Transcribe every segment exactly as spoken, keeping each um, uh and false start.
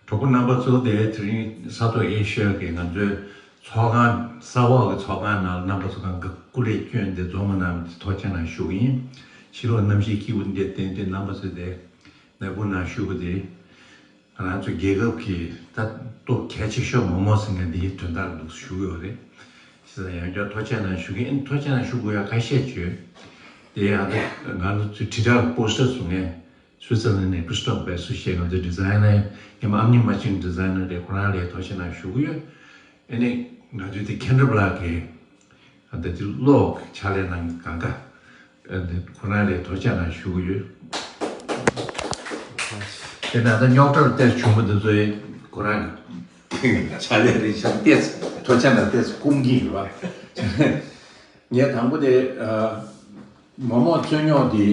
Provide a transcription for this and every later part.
གྲོགས་པོ་རྣམ་པ་ཚོ། དེ་དེ་རིང་ས་ཐོག་ཨེ་ཤི་ཡ་གི་ང་ཚོའི་ཚོགས་ཁང་ས་འོག་གི་ཚོགས་ཁང་ནང་རྣམ་པ་ཚོ་གང་ག་སྐུ་ལས་བསྐྱོན་ཏེ་འཛོམས་གནང་ཐོག་མཆན་ཞུ་གི་ཡིན། ཕྱི་ལོགས་གནམ་གཤིས་སྐྱིད་པོ་འདི་བརྟེན་ཏེ་རྣམ་པ་ཚོ་དེ་ནས་སྐུ་ནང་ཞུ་གི་དེ། ང་རང་ཚོ་རྒྱལ་ཁབ་ཀྱི་ད་སྟོབས་གལ་ཆེ་ཤོས་མོག་མོག་ཟེར་མཁན་འདིའི་དོན་དག་འདུག་ཞུ་གི་ཡོད་རེད། བྱས་ཙང་ཡང་བསྐྱར་ཐོག་མཆན་ཞུ་གི་ཡིན། ཐོག་མཆན་ཞུ་དགོས་ཡ་ཁ་ཤས་བརྗོད། དེ་ཡང་ང་ཚོ་དྲིལ་བསྒྲགས་པོ་སི་ཊར་བཟོ་མཁན་སུའི་ཙི་ལན་ནས་ཀྲི་སི་ཊོབ་བེ་སུ་ཞེས་ང་ཚོའི་ཌི་ཛའི་ནར་ཡིན། ཨ་མྱེས་མ་ཅིན་ཌི་ཛའི་ནར་རེད། ཁོ་རང་ལ་ཐོག་མཆན་ཞུ་གི་ཡོད། ཨ་ནི་ང་ཚོའི་དེ་ཁེན་ཌི་རབ་ལགས་ཀྱིས་ཨ་ད་དེ་གློག་ཕྱག་ལས་གནང་གང་ག་ཨ་ནི་ཁོ་རང་ལ་ཐོག་མཆན་ཞུ་གི་ཡོད། དེ་ནས་ད་རྙོག་དྲ་ལ་བལྟས་བྱུང་བ་འདི་ཚོའི་ཁོ་རང་གི་ཕྱག་ལས་རེད་ཤག་བལྟས་ཐོག་མཆན་བལྟས་སྐུང་གི་ཡོད་པ། ངས་དང་པོ་དེ་ཨ་མོག་མོག་རྩོད་རྙོག་འདི་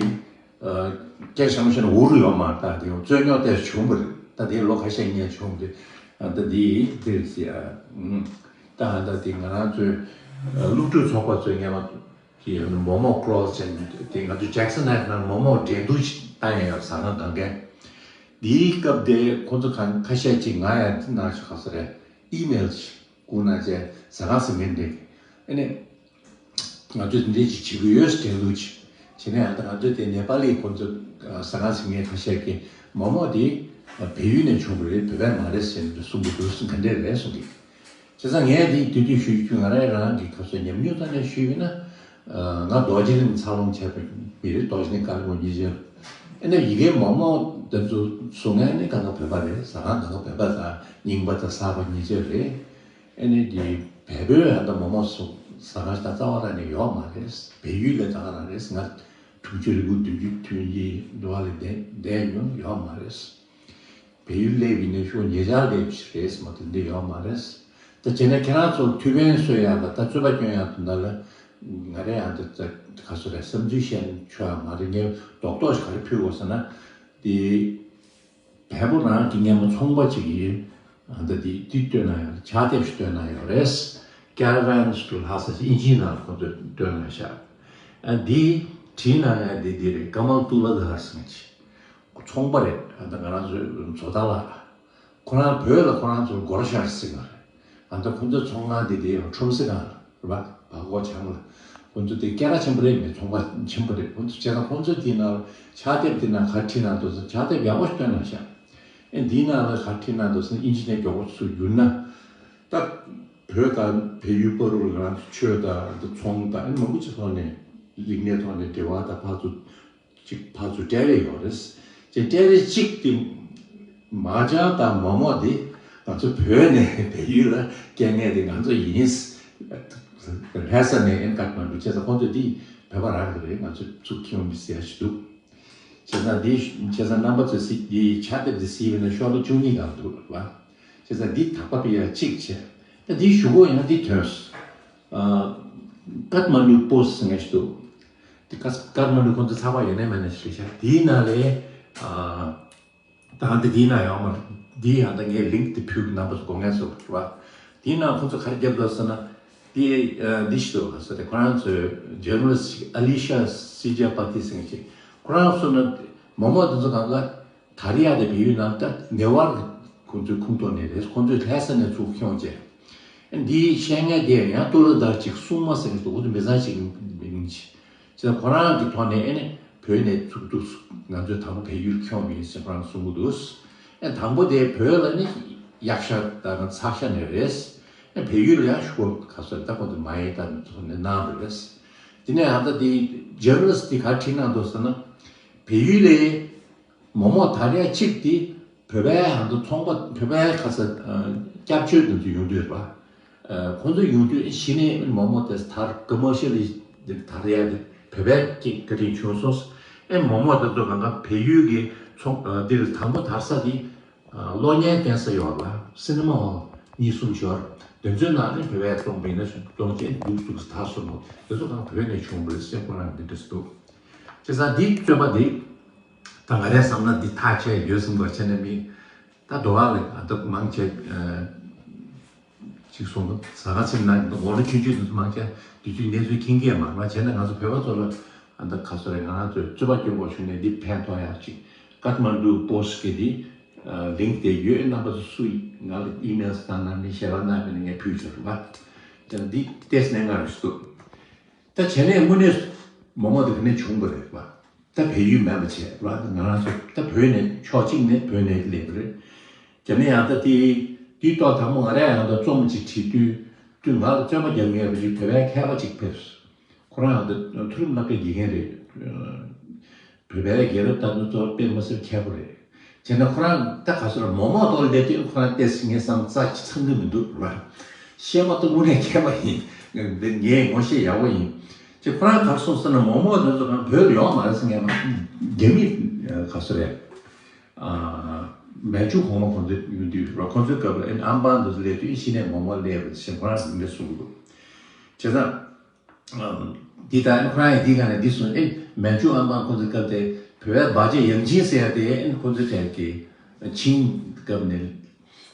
ཨ་སྐད་ཆ་མ་ཤོད་ན་འུར་ཡོད་མ་རེད། ད་དེ་རྩོད་རྙོག་དེ་བྱུང་བ་རེད། ད་དེ་ལོ་ཁ་ཤས་སྔོན་བྱུང་བ་རེད། ཨ་ད་དེ་དེ་རེད་ཟེར། ཨ་ད་ད་དེ་ང་རང་ཚོའི་ཨ་སློབ་ཕྲུག་ཚོགས་པ་ཚོས་སྔོན་མ་དེ་མོག་མོག་ཀོ་ལོ་སི་ཅན་དེ་ང་ཚོ་ཇེག་སན་ཧའེ་ཊི་ནང་མོག་མོག་འགྲན་བསྡུར་ཞིག་བཏང་ཡ་ཡོད། ཟ་ཁང་གང་གས། དེའི་སྐབས་དེ་ཁོ་ཚོ་གང་ཁ་ཤས་ཅིག་ང་ཡང་ནང་ཞིག་ག་ས་རེད། ཨི་མེལ་ཞིག་སྐུ་ན་བྱས་ཟ་ཁང་ཟིན་མཁན་འདྲ། ཨ་ནི། ང་ཚོས་འདི་འདྲ་ཅིག་བྱེད་དགོས་ཡོད་ཟེར་ལུགས་ཅིག་བྱས་ནས། ཨ་ད་ང་ཚོས་དེ་ནེ་པ་ལི་ཁོང་ཚོ་ཟ་ཁང་ཟིན་མཁན་ཁ་ཤས་ཀྱིས་མོག་མོག་དེ་བལ་ཡུལ་ནས་བྱུང་བ་རེད། བོད་པའི་མ་རེད་ཟེར་ནས་གསུང་གི་འདུག་ག་འདྲས་རེད་གསུང་གི། བྱས་ཙང་ངས་དེ་དུས་དུས་ཞུ་རྒྱུ། ང་རང་རང་གི་ཁ་སང་ཉམས་མྱོང་ཐོག་ནས་ཞུས་པ་ཡིན་ན། ང་རྡོ་རྗེ་གླིང་འཚར་ལོངས་བྱས་པའི་མི་རེད། རྡོ་རྗེ་གླིང་ཀ་ལི་ཧྥོ་ནི་ཡ་ཆེན་པོ། ཨ་ནི་ཡ་གིའི་མོག་མོག་དེ་ཚོ་བཟོ་མཁན་ནི་གང་ག་བོད་པ་རེད། ཟ་ཁང་གང་ག་བོད་པ་དང་རྙིང་པ་དང་གསར་པ་གཉིས་ཆ་རེད། ཨ་ནི་དེ་བལ་པོའི་ཨ་ད་མོག་མོག་སོགས་ཟ་ཁང་ཞིག་ད་རྩ་བ་རང་ནས་ཡོད་མ་རེད། བལ་ཡུལ་ལ་ད་ག་རང་རེད། ང་དྲུག་ཅུ་རེ་དགུ་བདུན་ཅུ་ཐོན་གྱི་འདུག་བ་ལས་བསྡད་བསྡད་མྱོང་ཡོད་མ་རེད། བལ་ཡུལ་སླེབས་ཡིན་ནའི་ཤོག་ཉེ་ཆར་སླེབས་ཤིག་རེད་ཟེར་མ་དེ་འདྲ་ཡོད་མ་རེད། ད་བྱས་ན་ཁྱེད་རང་ཚོར་ཐུགས་ཕན་གསོས་ཡག་ལ་ད་རྩོད་པ་སྐྱོན་ཡག་དོན་དག་ལ་ང་རེ་ཨ་ད་ད་ག་སོ་རེད། བསམ་ཚུལ་བཤད་ཆོག་ཡག་མ་རེད། ངས་རྡོག་རྡོག་ཞིག་ག་རེ་ཕུལ་དགོས་ཟེར་ན། དེ་བལ་པོ་རང་གི་སྔོན་མ་ཚོང་པ་ཅིག་གིས་ཨ་ད་དེ་དེ་སྟོན་ན་ཡོད། ཕྱག་དེབ་ཞིག་སྟོན་ན་ཡོད་རེད། Caravans to Lhasa ཞེས་དབྱིན་ཇིའི་ནང་ཁོ་ཚོས་སྟོན་གནང་ཤག་ཨ་འདི་བྲིས་གནང་ཡག་འདི་འདི་རེད། ཀ་མལ་ཏུ་ལ་དྷར་ཟེར་མཁན་ཅིག་ཚོང་པ་རེད། ཨ་ད་ང་རང་ཚོའི་བཟོ་ལྟ་ལ། ཁོ་རང་བོད་ལ་ཁོ་རང་ཚོར་སྒོར་ཤར་ཟེར་གི་རེད། ཨ་ད་ཁོ་ཚོའི་ཚོང་ཁང་དེ་དེ་ཡང་ཁྲོམ་སེ་སྒང་ལ་རེད་པ། བར་སྐོར་བྱང་ལ། ཁོ་ཚོ་དེ་སྐད་གྲགས་ཆེན་པོ་རེད། མི་ཚོང་པ་ཆེན་པོ་རེད། ཁོ་ཚོ་བྱས་ན་ཁོ་ཚོ་དེའི་ནང་ཕྱག་དེབ་དེ་ནང་ག་རེ་བྲིས་གནང་འདུག་ཟེར། ཕྱག་དེབ་ཡག་པོ་ཞིག་བཏོན་གནང་ཤག་ཨེ་འདིའི་ནང་ལ་ག་རེ་བྲིས་གནང་འདུག་ཟེར་ན། དབྱིན་ཇི་ནས་མགྱོགས་པོ་ཚུར་བསྒྱུར་ན། ད་བོད་དང་བལ་ཡུལ་བར་དུ་ང་རང་ཚོ་ཆོས་དང་ཚོང་དང་ཨེ་མང་པོ་ཅིག་ཐོག་ནས་རིག་གནས་ཐོག་ནས་འབྲེལ་བ་དང་ཕར་ཚུར་ཅིག་ཕར་ཚུར་སྤྲད་རེས་ཡོད་རེད། ཅེས་སྤྲད་རེས་གཅིག་དེ་མ་ཅང་དང་མོག་མོག་དེ་ང་ཚོ་བོད་ནས་བལ་ཡུལ་ལ་སྐྱེལ་མཁན་དེ་ང་ཚོ་ཡིན། ལྷ་ས་ནས་ཨེ་ཀཏ་མན་ཌུ། བྱས་ཙང་ཁོང་ཚོ་དེ་བོད་པ་རང་གི་རེད། ང་ཚོ་ཚུར་ཁྱོན་མི་ཟེར་ཞིག་འདུག་བྱས་ཙང་འདི་བྱས་ཙང་རྣམ་པ་ཚོས་གཟིགས། འདི་ཕྱག་དེབ་འདི་གཟིགས་པ་ཡིན་ན་ཤོག་ལོ་བཅུ་གཉིས་སྒང་འདུག་བ། བྱས་ཙང་འདི་དག་པ་ཕུལ་ཡག་གཅིག་བྱས། ད་འདི་ཞུ་སྒོ་ཡང་འདི་ཐོན་སོང་། ཨ་ཀཏ་མན་ཌུ་པོ་སི་ཊི་ཟེར་མཁན་ཞིག་འདུག་དེ་ཀ་ཀཏ་མན་ཌུ་ཁོང་ཚོ་ཚགས་པར་ཡོད་ནའི་མེད་ནའི་ཞིག་རེད་ཤག་དེའི་ནང་ལས་ཨ་ད་ཧ་འདི་དེའི་ནང་ཡོད་མ་རེད། འདི་ཡང་ད་ངས་ལིང་ཀི་དེ་ཕུལ་གི། རྣམ་པ་ཚོ་དགོས་མཁན་ཚོ་རེད་བ། དེའི་ནང་ཁོང་ཚོ་ག་རེ་བརྒྱབ་འདུག་ཟེར་ན། དེ་ཨ་འདི་ཞིག་འདུག་ཟེར་ཏེ། ཁོ་རང་ཚོའི་ཇར་ནལ་ལིསི་ཊི་ཅིག་ཨ་ལི་ཤ་སི་ཇ་པ་ཏི་ཟེར་མཁན་ཅིག་ཁོ་རང་ཚོ་ནི་མོག་མོག་དེ་ཚོ་གང་ག་དར་ཡག་དེ་བལ་ཡུལ་ནང་ད་ནེ་ཝར་ཁོང་ཚོའི་ཁོངས་གཏོགས་ནས་རེད། ཁོང་ཚོས་ལྷ་ས་ནས་ཚུར་ཁྱོངས་བྱས། འདིའི་བཤད་མཁན་དེ་ཡང་ཏུ་ལ་དར་ཅིག་སྲུང་མ་ཟེར་མཁན་ཞིག་འདུག་འོ་དེ་མི་ཚང་ཞིག་ཡིན་གྱི། བྱས་ཙང་ཁོ་རང་གི་ཐོག་ནས་ཨེ་ནས་བོད་ནས་ཚུར་འདུག་ང་ཚོས་དང་པོ་བལ་ཡུལ་ཁྱོངས་པ་ཡིན་ཟེར་ཁོ་རང་གསུང་གི་འདུག་ཨེ་དང་པོ་དེ་བོད་ལ་ནི་གཡག་ཤ་དང་ཚག་ཤ་ནས་རེད། ཨེ་བལ་ཡུལ་ལ་ཡང་ཤོག་ག་ཚོད་ད་ཁོ་ཚོ་མ་ཡིན་ད་ཐོག་ནས་གནང་བ་རེད། དེ་ནས་ཨ་ད་དེ་ཇར་ནལ་ལིསི་ཊི་དེ་ག་རེ་བྲིས་གནང་འདུག་ཟེར་ན། བལ་ཡུལ་ལས་མོག་མོག་དར་ཡག་གཅིག་དེ་བོད་པའི་ཧང་དུ་ཚོང་པ། བོད་པའི་ཁ་ས་སྐྱབས་བཅོལ་དེ་ཚོ་ཡོང་དུས་རེད་པ། ཁོང་ཚོ་ཡོང་དུས་གཞི་ནས་མོག་མོག་དེ་དར་ཀོ་མར་ཤལ་ལི་དར་ཡག་དེ་བོད་པའི་སྐད་བཀའ་དྲིན་བྱུང་སོང་། ཨེ་མོག་མོག་དེ་ཚོ་གང་ག་བལ་ཡུལ་གྱི་ཚོང་དེ་དང་པོ་དར་ས་དེ་གློག་བརྙན་བསྟན་ས་ཡོད་ལ། སི་ནི་མ་ཧོལ་གཉིས་གསུམ་ཞིག་ཡོད་རེད། དེ་ཚོའི་ནང་ནས་བོད་པས་བཙོང་པ་ཡིན་ན་བཙོང་བྱས་འདུག་འདུག་དར་སོང་ནོ། དེ་ཚོ་གང་བོད་ནས་བྱུང་བ་རེད་ཟེར་ཁོ་རང་འདི་འདྲ་ཞིག་འདུག་བྱས་ཙང་འདི་རྩོད་པ་འདི། ད་ང་རས་བསམ་ན་འདི་ཐག་ཆད་ཡོད་བསམ་པ་བྱས་ནས་མི། ད་དོ་བ་ལ་ཨ་ད་མང་ཆེ་ཅིག་གསུངས་འདུག་ཟ་ཁང་ཚིག་ནང་འོ་ལོ་ཁྱོད་ཆོས་འདི་ཚོ་མང་ཆེ་དུས་ཚོད་གནས་ཚུལ་མཁྱེན་གྱི་མ་རེད། བྱས་ན་ང་ཚོ་བོད་པ་ཚོ་ལ་ཨ་ད་ག་ཚོད་རེད། ང་རང་ཚོས་རྩོད་པ་སྐྱོན་དགོས་བྱུང་ནས་འདི་ཕན་ཐོགས་ཡག་ཅིག་ ཀཏ་མན་ཌུ་པོ་སི་ཊི་གི་དེ་ལིང་ཀི་དེ་ཡོད། རྣམ་པ་ཚོ་སུ་ཡིན་ང་ལ་ཨི་མེལ་བཏང་ན་ནི་ཞལ་པར་གནང་ན་ནི་ངས་ཕུལ་ཆོག་རེད་པ། ད་འདི་ཏོག་ཙམ་གནད་འགག་རེད་འདུག་ད་བྱས་ནས་དངོས་གནས་མོག་མོག་དེ་ག་ནས་བྱུང་བ་རེད་པ། ད་བལ་ཡུལ་མིན་པ་བྱས་རེད་པ། ང་རང་ཚོ་ད་བོད་ནས་ཕྱོགས་གཅིག་ནས་བོད་ནས་སླེབས་པ་རེད། བྱས་ནས་ཡང་ད་དེ་དེའི་ཐོག་དང་པོ་ང་རང་ཡང་ད་རྩོམ་ཅིག་བྲིས་དུས་དུས་ང་ལ་བརྩོན་པ་རྒྱབ་མཁན་རེད་བོད་པའི་མཁས་པ་ཅིག་ཕེབས། ཁོ་རང་ད་མཐོ་རིམ་སློབ་གྲྭའི་དགེ་རྒན་རེད། བོད་པའི་རྒྱལ་རབས་ད་དུང་གཙོ་བོ་དཔེ་མི་སྲིད་མཁས་པོ་རེད། བྱས་ན་ཁོ་རང་ད་ག་ཚོད་ར་མོག་མོག་ཐོག་སླེབས་དུས་ཁོ་རང་ཏོག་ཙམ་ངས་བསམ་རྩ་ཆེ་ཚང་གི་མི་འདུག་ར། བཤད་པ་ད་དངོས་གནས་མཁས་པ་ཡིན། འདི་ངས་ངོ་ཤེས་ཡག་པོ་ཡིན། ཅེས་ཁོ་རང་ག་རེ་གསུངས་ཟེར་ན་མོག་མོག་དེ་ཚོ་གང་བོད་ལ་ཡོང་མ་རེད་ཟེར། ངས་མ་རྒྱ་མི་ག་ཚོད་རེད། མན་ཇུ་གོང་མ་ཁོང་ཚོ་ཡོང་དུས་ར་ཁོང་ཚོའི་སྐབས་ལ་ཨ་ནི་ཨམ་པན་དེ་ཚོ་སླེབས་དུས་གཞི་ནས་མོག་མོག་སླེབས་རེད་ཟེར་ཁོ་རང་འདི་འདྲ་གསུང་གི་འདུག་བྱས་ཙང་། འདི་ལྟར་ཁོ་རང་ཡང་འདི་ག་ནས་འདི་གསུངས་ཨེ། མན་ཇུ་ཨམ་པན་ཁོ་ཚོའི་སྐབས་དེ་བོད་པའི་བ་ཅན་ཡང་ཅིན་ཟེར་ཡ་དེ་ཨེ་ཁོ་ཚོའི་གྲས་ཀྱི་ཆིང་སྐབས་ནས་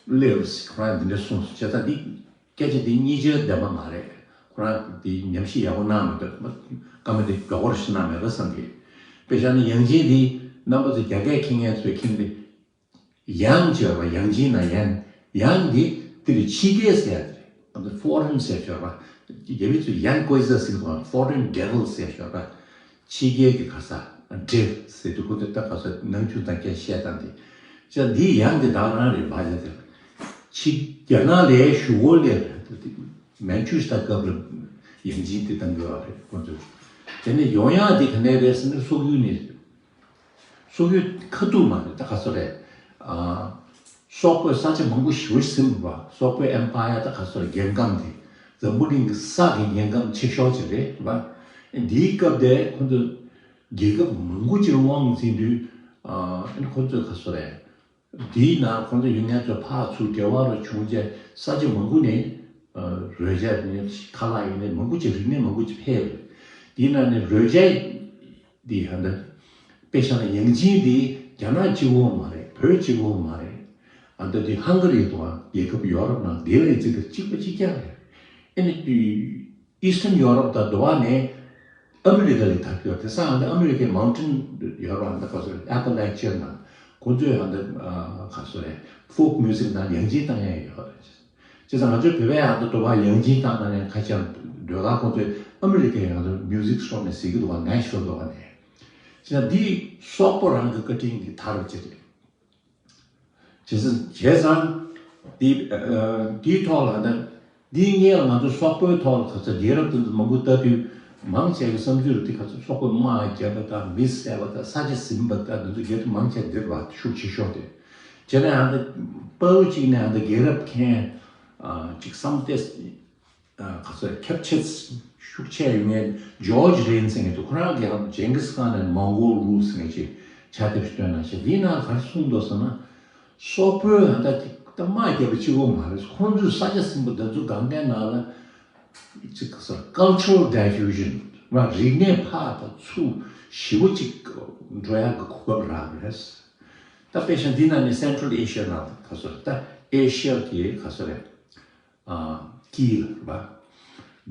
སླེབས་ཁོ་རང་འདི་འདྲ་གསུངས་སོང་། བྱས་ཙང་འདི་སྐད་ཆ་འདི་གཉིས་ཆར་བདེན་པ་མ་རེད། ཁོ་རང་འདི་ཉམས་ཞིབ་ཡག་པོ་གནང་མི་འདུག་སྐར་མ་འདི་མགྱོགས་པོར་ཞིག་གནང་མེད་པ་བསམ་གི། དཔེ་བཞག་ན་ཡང་ཅིན་འདི་རྣམ་པ་ཚོ་རྒྱ་སྐད་མཁྱེན་མཁན་ཚོས་མཁྱེན་ཏེ། ཡང་ཅེས་པ་ཡང་ཅིན་ན་ཡང་། ཡང་འདི་དེ་ལ་ཕྱི་རྒྱལ་ཟེར་ཡ་དེ་རེད། ཨ་ནི་ཕོ་རིན་ཟེར་ཞོར་བ། རྒྱ་མི་ཚོས་ཡང་ཀོ་ཟ་ཟེར་གི་འདུག་ཕོ་རིན་ཌེ་ཝིལ་ཟེར་ཞོར་བ། ཕྱི་རྒྱལ་གྱི་ག་ས་ཌེ་ཝིལ་ཟེར་དུས་ཁོ་ཚོས་ད་ག་ས་ནང་ཆོས་དང་སྐད་བཤད་སྟངས་དེ། ཅེས་འདི་ཡང་འདི་བདག་རང་རེད་བ་ཡ་དེ། ཕྱི་རྒྱ་ནག་ལའི་ཞུ་སྒོ་ལས་རེད་དེ། མན་ཇུ་ཤི་ད་སྐབས་ལ་ཡང་ཅིན་དེ་བཏང་དགོས་བ་རེད་ཁོ་ཚོས། དེ་ནས་ཡོང་ཡག་དེ་ག་ནས་རེད་ཟེར་ན་སོག་ཡུལ་ནས་རེད། སོག་ཡུལ་ཁ་ཐུག་མ་རེད། ད་ག་ཚོད་རེད། ཨ། སོག་པོའི་ས་ཆ་མང་པོ་ཞེ་པོ་ཟིན་པ། སོག་པོའི་ཨེམ་པ་ཡར་ད་ག་ཚོད་རེད། རྒྱལ་ཁམས་དེ་འཛམ་བུ་གླིང་གི་ས་གི་རྒྱལ་ཁམས་ཆེ་ཤོས་ཅིག་རེད་པ། འདིའི་སྐབས་དེ་ཁོ་ཚོ་རྒྱལ་ཁབ་མང་པོ་ཅིག་དབང་འཛིན་དུས། ཨ། ཁོ་ཚོས་ག་ཚོད་རེད། དེའི་ནང་ཁོང་ཚོ་ཡུལ་ངན་ཚོ་ཕར་ཚུར་འབྲེལ་བ་རུ་བྱུང་རྗེས་ས་ཆ་མང་པོ་ནས་རོལ་ཆ་ནས་ཁ་ལག་ཡིན་ནའི་མང་པོ་ཅིག་རིག་གནས་མང་པོ་ཅིག་ཕེབས་རེད། དེའི་ནང་ནས་རོལ་ཆ་འདི་ཧ་འདི་དཔེ་བཞག་ན་ཡང་ཅིན་འདི་རྒྱ་ནག་གཅིག་པོ་མ་རེད། བོད་གཅིག་པོ་མ་རེད། ཨ་འདི་འདི་ཧང་ག་རི་དང་རྒྱལ་ཁབ་ཡོ་རོབ་ནང་དེ་བས་ཅིག་གཅིག་པ་གཅིག་རྐྱང་རེད། ཨེ་ནི་དུས། Eastern Europe དང་དུ་བ་ནས་ཨ་མི་རི་ཀ་ལ་ཐར་གྱི་ཡོད། དེ་སང་ཨ་མི་རི་ཀའི་མའུན་ཊིན་ཡོད་པ་འདི་ག་ཚོད་ཨེ་པ་ལེ་ཅི་ཡ་ནང་ཁོང་ཚོས་ཨ་འདི་ག་ཚོད་རེད། ཕོག་མིའུ་ཟིག་ནང་ཡང་ཅིན་བཏང་ཡ་ཡོད་རེད། བྱས་ཙང་ང་ཚོའི་བོད་པས་ཨ་འདི་དུ་བ་ཡང་ཅིན་བཏང་ན་ཡང་ཁ་ཆེ་འགྲོ་ག་ཁོང་ཚོས་ཨ་མི་རི་ཀའི་ང་ཚོ་མིའུ་ཟིག་སི་ཊོར་ནས་ཟེར་གྱི་འདུག་བ། ནེ་ཤི་ཝིལ་དུ་བ་ནས། བྱས་ཙང་འདི་སོག་པོ་རང་གི་བཀའ་དྲིན་གྱིས་ཐར་བ་ཅིག་རེད། བྱས་ཙང་བྱས་ཙང་། འདི་ཨ་འདིའི་ཐོག་ལ་ད་འདིའི་སྔོན་ལ་ང་ཚོ་སོག་པོའི་ཐོག་ལ་ག་ཚོད་རྒྱལ་རབས་དེ་ཚོ་མང་པོ་ལྟ་དུས་མང་ཆེ་བའི་བསམ་ཚུལ་དེ་ག་ཚོད་སོག་པོས་དམག་བརྒྱབ་པ་དང་མི་བསད་པ་དང་ས་ཆ་ཟིན་པ་དང་དེ་ཚོ་རྒྱལ་ཁབ་མང་ཆེ་འདིར་བ་ཤུགས་ཆེ་ཤོས་དེ། བྱས་ན་ཡང་ད་དཔའ་བོ་གཅིག་ནས་ཡང་ད་རྒྱལ་རབས་མཁན་ཨ་ཅིག་བསམ་སྟེ། ཨ་ག་ཚོད་ཁྱབ་ཆེ་ཤུགས་ཆེ་ཡོད་མཁན་ཇོརྗ་རེན་ཟེར་མཁན་དེ་ཁོ་རང་གིས་ཡང་ཇེང་གིས་ཁཱན་ནས་མོང་གོལ་རུལ་ཟེར་མཁན་ཅིག་ཕྱག་དེབ་ཞིག་བཏོན་གནང་ཤག་འདིའི་ནང་ག་རེ་གསུངས་འདུག་ཟེར་ན། སོག་པོའི་ད་ད་དམག་རྒྱབ་པ་གཅིག་པོ་མ་རེད། ཁོང་ཚོས་ས་ཆ་ཟིན་པ་འདི་ཚོ་སྒང་གའི་ནང་ལ་ཅིག་ག་ཚོད་cultural diffusion ར་རིག་གནས་ཕར་དང་ཚུར་ཞེ་པོ་ཅིག་འགྲོ་ཡག་གི་གོ་སྐབས་རག་རེད། ད་དཔེ་བཞག་འདི་ནང་ནས་Central Asia ནང་ག་ཚོད་ད་ཨེ་ཤི་ཡ་གི་ག་ཚོད་རེད། ཨ་ཀི་ལ་རེད་པ།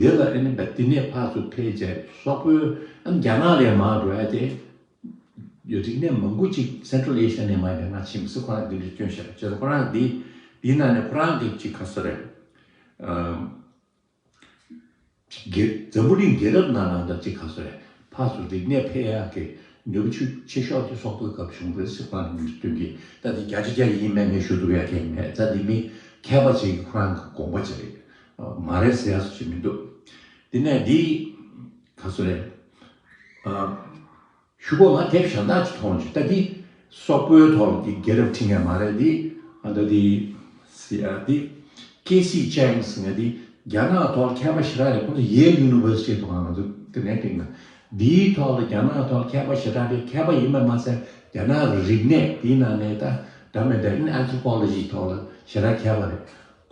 དེ་ལ་ཨ་ནི་བ་དེ་ནས་ཕར་ཚུར་ཕེབས་རྗེས་སོག་པོའི་ཨ་ནི་རྒྱ་ནག་ལ་མར་འགྲོ་ཡ་དེ། ཡོད་རིག་གནས་མང་པོ་ཅིག་Central Asia ནས་མར་རྒྱ་ནག་ཕྱིན་པ་སོགས་ཁོ་རང་འདི་འདྲ་སྐྱོན་བཞག་བྱས་ཙང་ཁོ་རང་འདི་འདི་ནང་ནས་ཁོ་རང་གི་ཅིག་ག་ཚོད་རེད། ཨ་རྒྱལ་འཛམ་བུ་གླིང་རྒྱལ་རབས་ནང་ལ་འདྲ་ཅིག་ག་ཚོད་རེད། ཕར་ཚུར་རིག་གནས་འཕེལ་ཡག་གི་ནུས་པ་ཆེ་ཆེ་ཤོས་དེ་སོག་པོའི་སྐབས་བྱུང་རེད་ཟེར་ཁོ་རང་གི་མི་སྟོན་གི། ད་དེ་བརྒྱ་ཆ་བརྒྱ་ཡིན་མེད་ངས་ཞུ་ཐུབ་ཡ་གང་མེད། ད་དེ་མི་མཁས་པ་ཅིག་གིས་ཁོ་རང་གི་དགོངས་པ་ཅིག་རེད། མ་རེད་ཟེར་ཡ་སུ་ཞིག་མི་འདུག་དེ་ནས་འདི་ག་ཚོད་རེད། ཨ་ཞུ་གོ་ང་དེབ་གཞན་དག་ཅིག་མཐོང་བྱུང་། ད་འདི་སོག་པོའི་ཐོག་ལ་འདི་རྒྱལ་རབས་ཁྲིད་མཁན་མ་རེད། འདི་ཨ་ད་འདི་སི་ཨ་འདི་ཀེ་སི་ཅང་ཟེར་མཁན་འདི་རྒྱ་ནག་ཐོག་ལ་མཁས་པ་ཞེ་དྲག་རེད། ཁོང་ཚོ་ཡེལ་ཡུ་ནི་ཝར་སི་ཊི་ཐོག་ང་ཚོ་དེ་ནས་བསྒྲིགས་ན། འདིའི་ཐོག་ལ་རྒྱ་ནག་ཐོག་ལ་མཁས་པ་ཞེ་དྲག་རེད། མཁས་པ་ཡིན་པ་མ་ཟད་རྒྱ་ནག་གི་རིག་གནས་དེའི་ནང་ནས་ད་འདྲ་མི་འདྲ་ཨན་ཐྲོ་པོ་ལོ་ཇི་ཐོག་ལ་ཞེ་དྲག་མཁས་པ་རེད།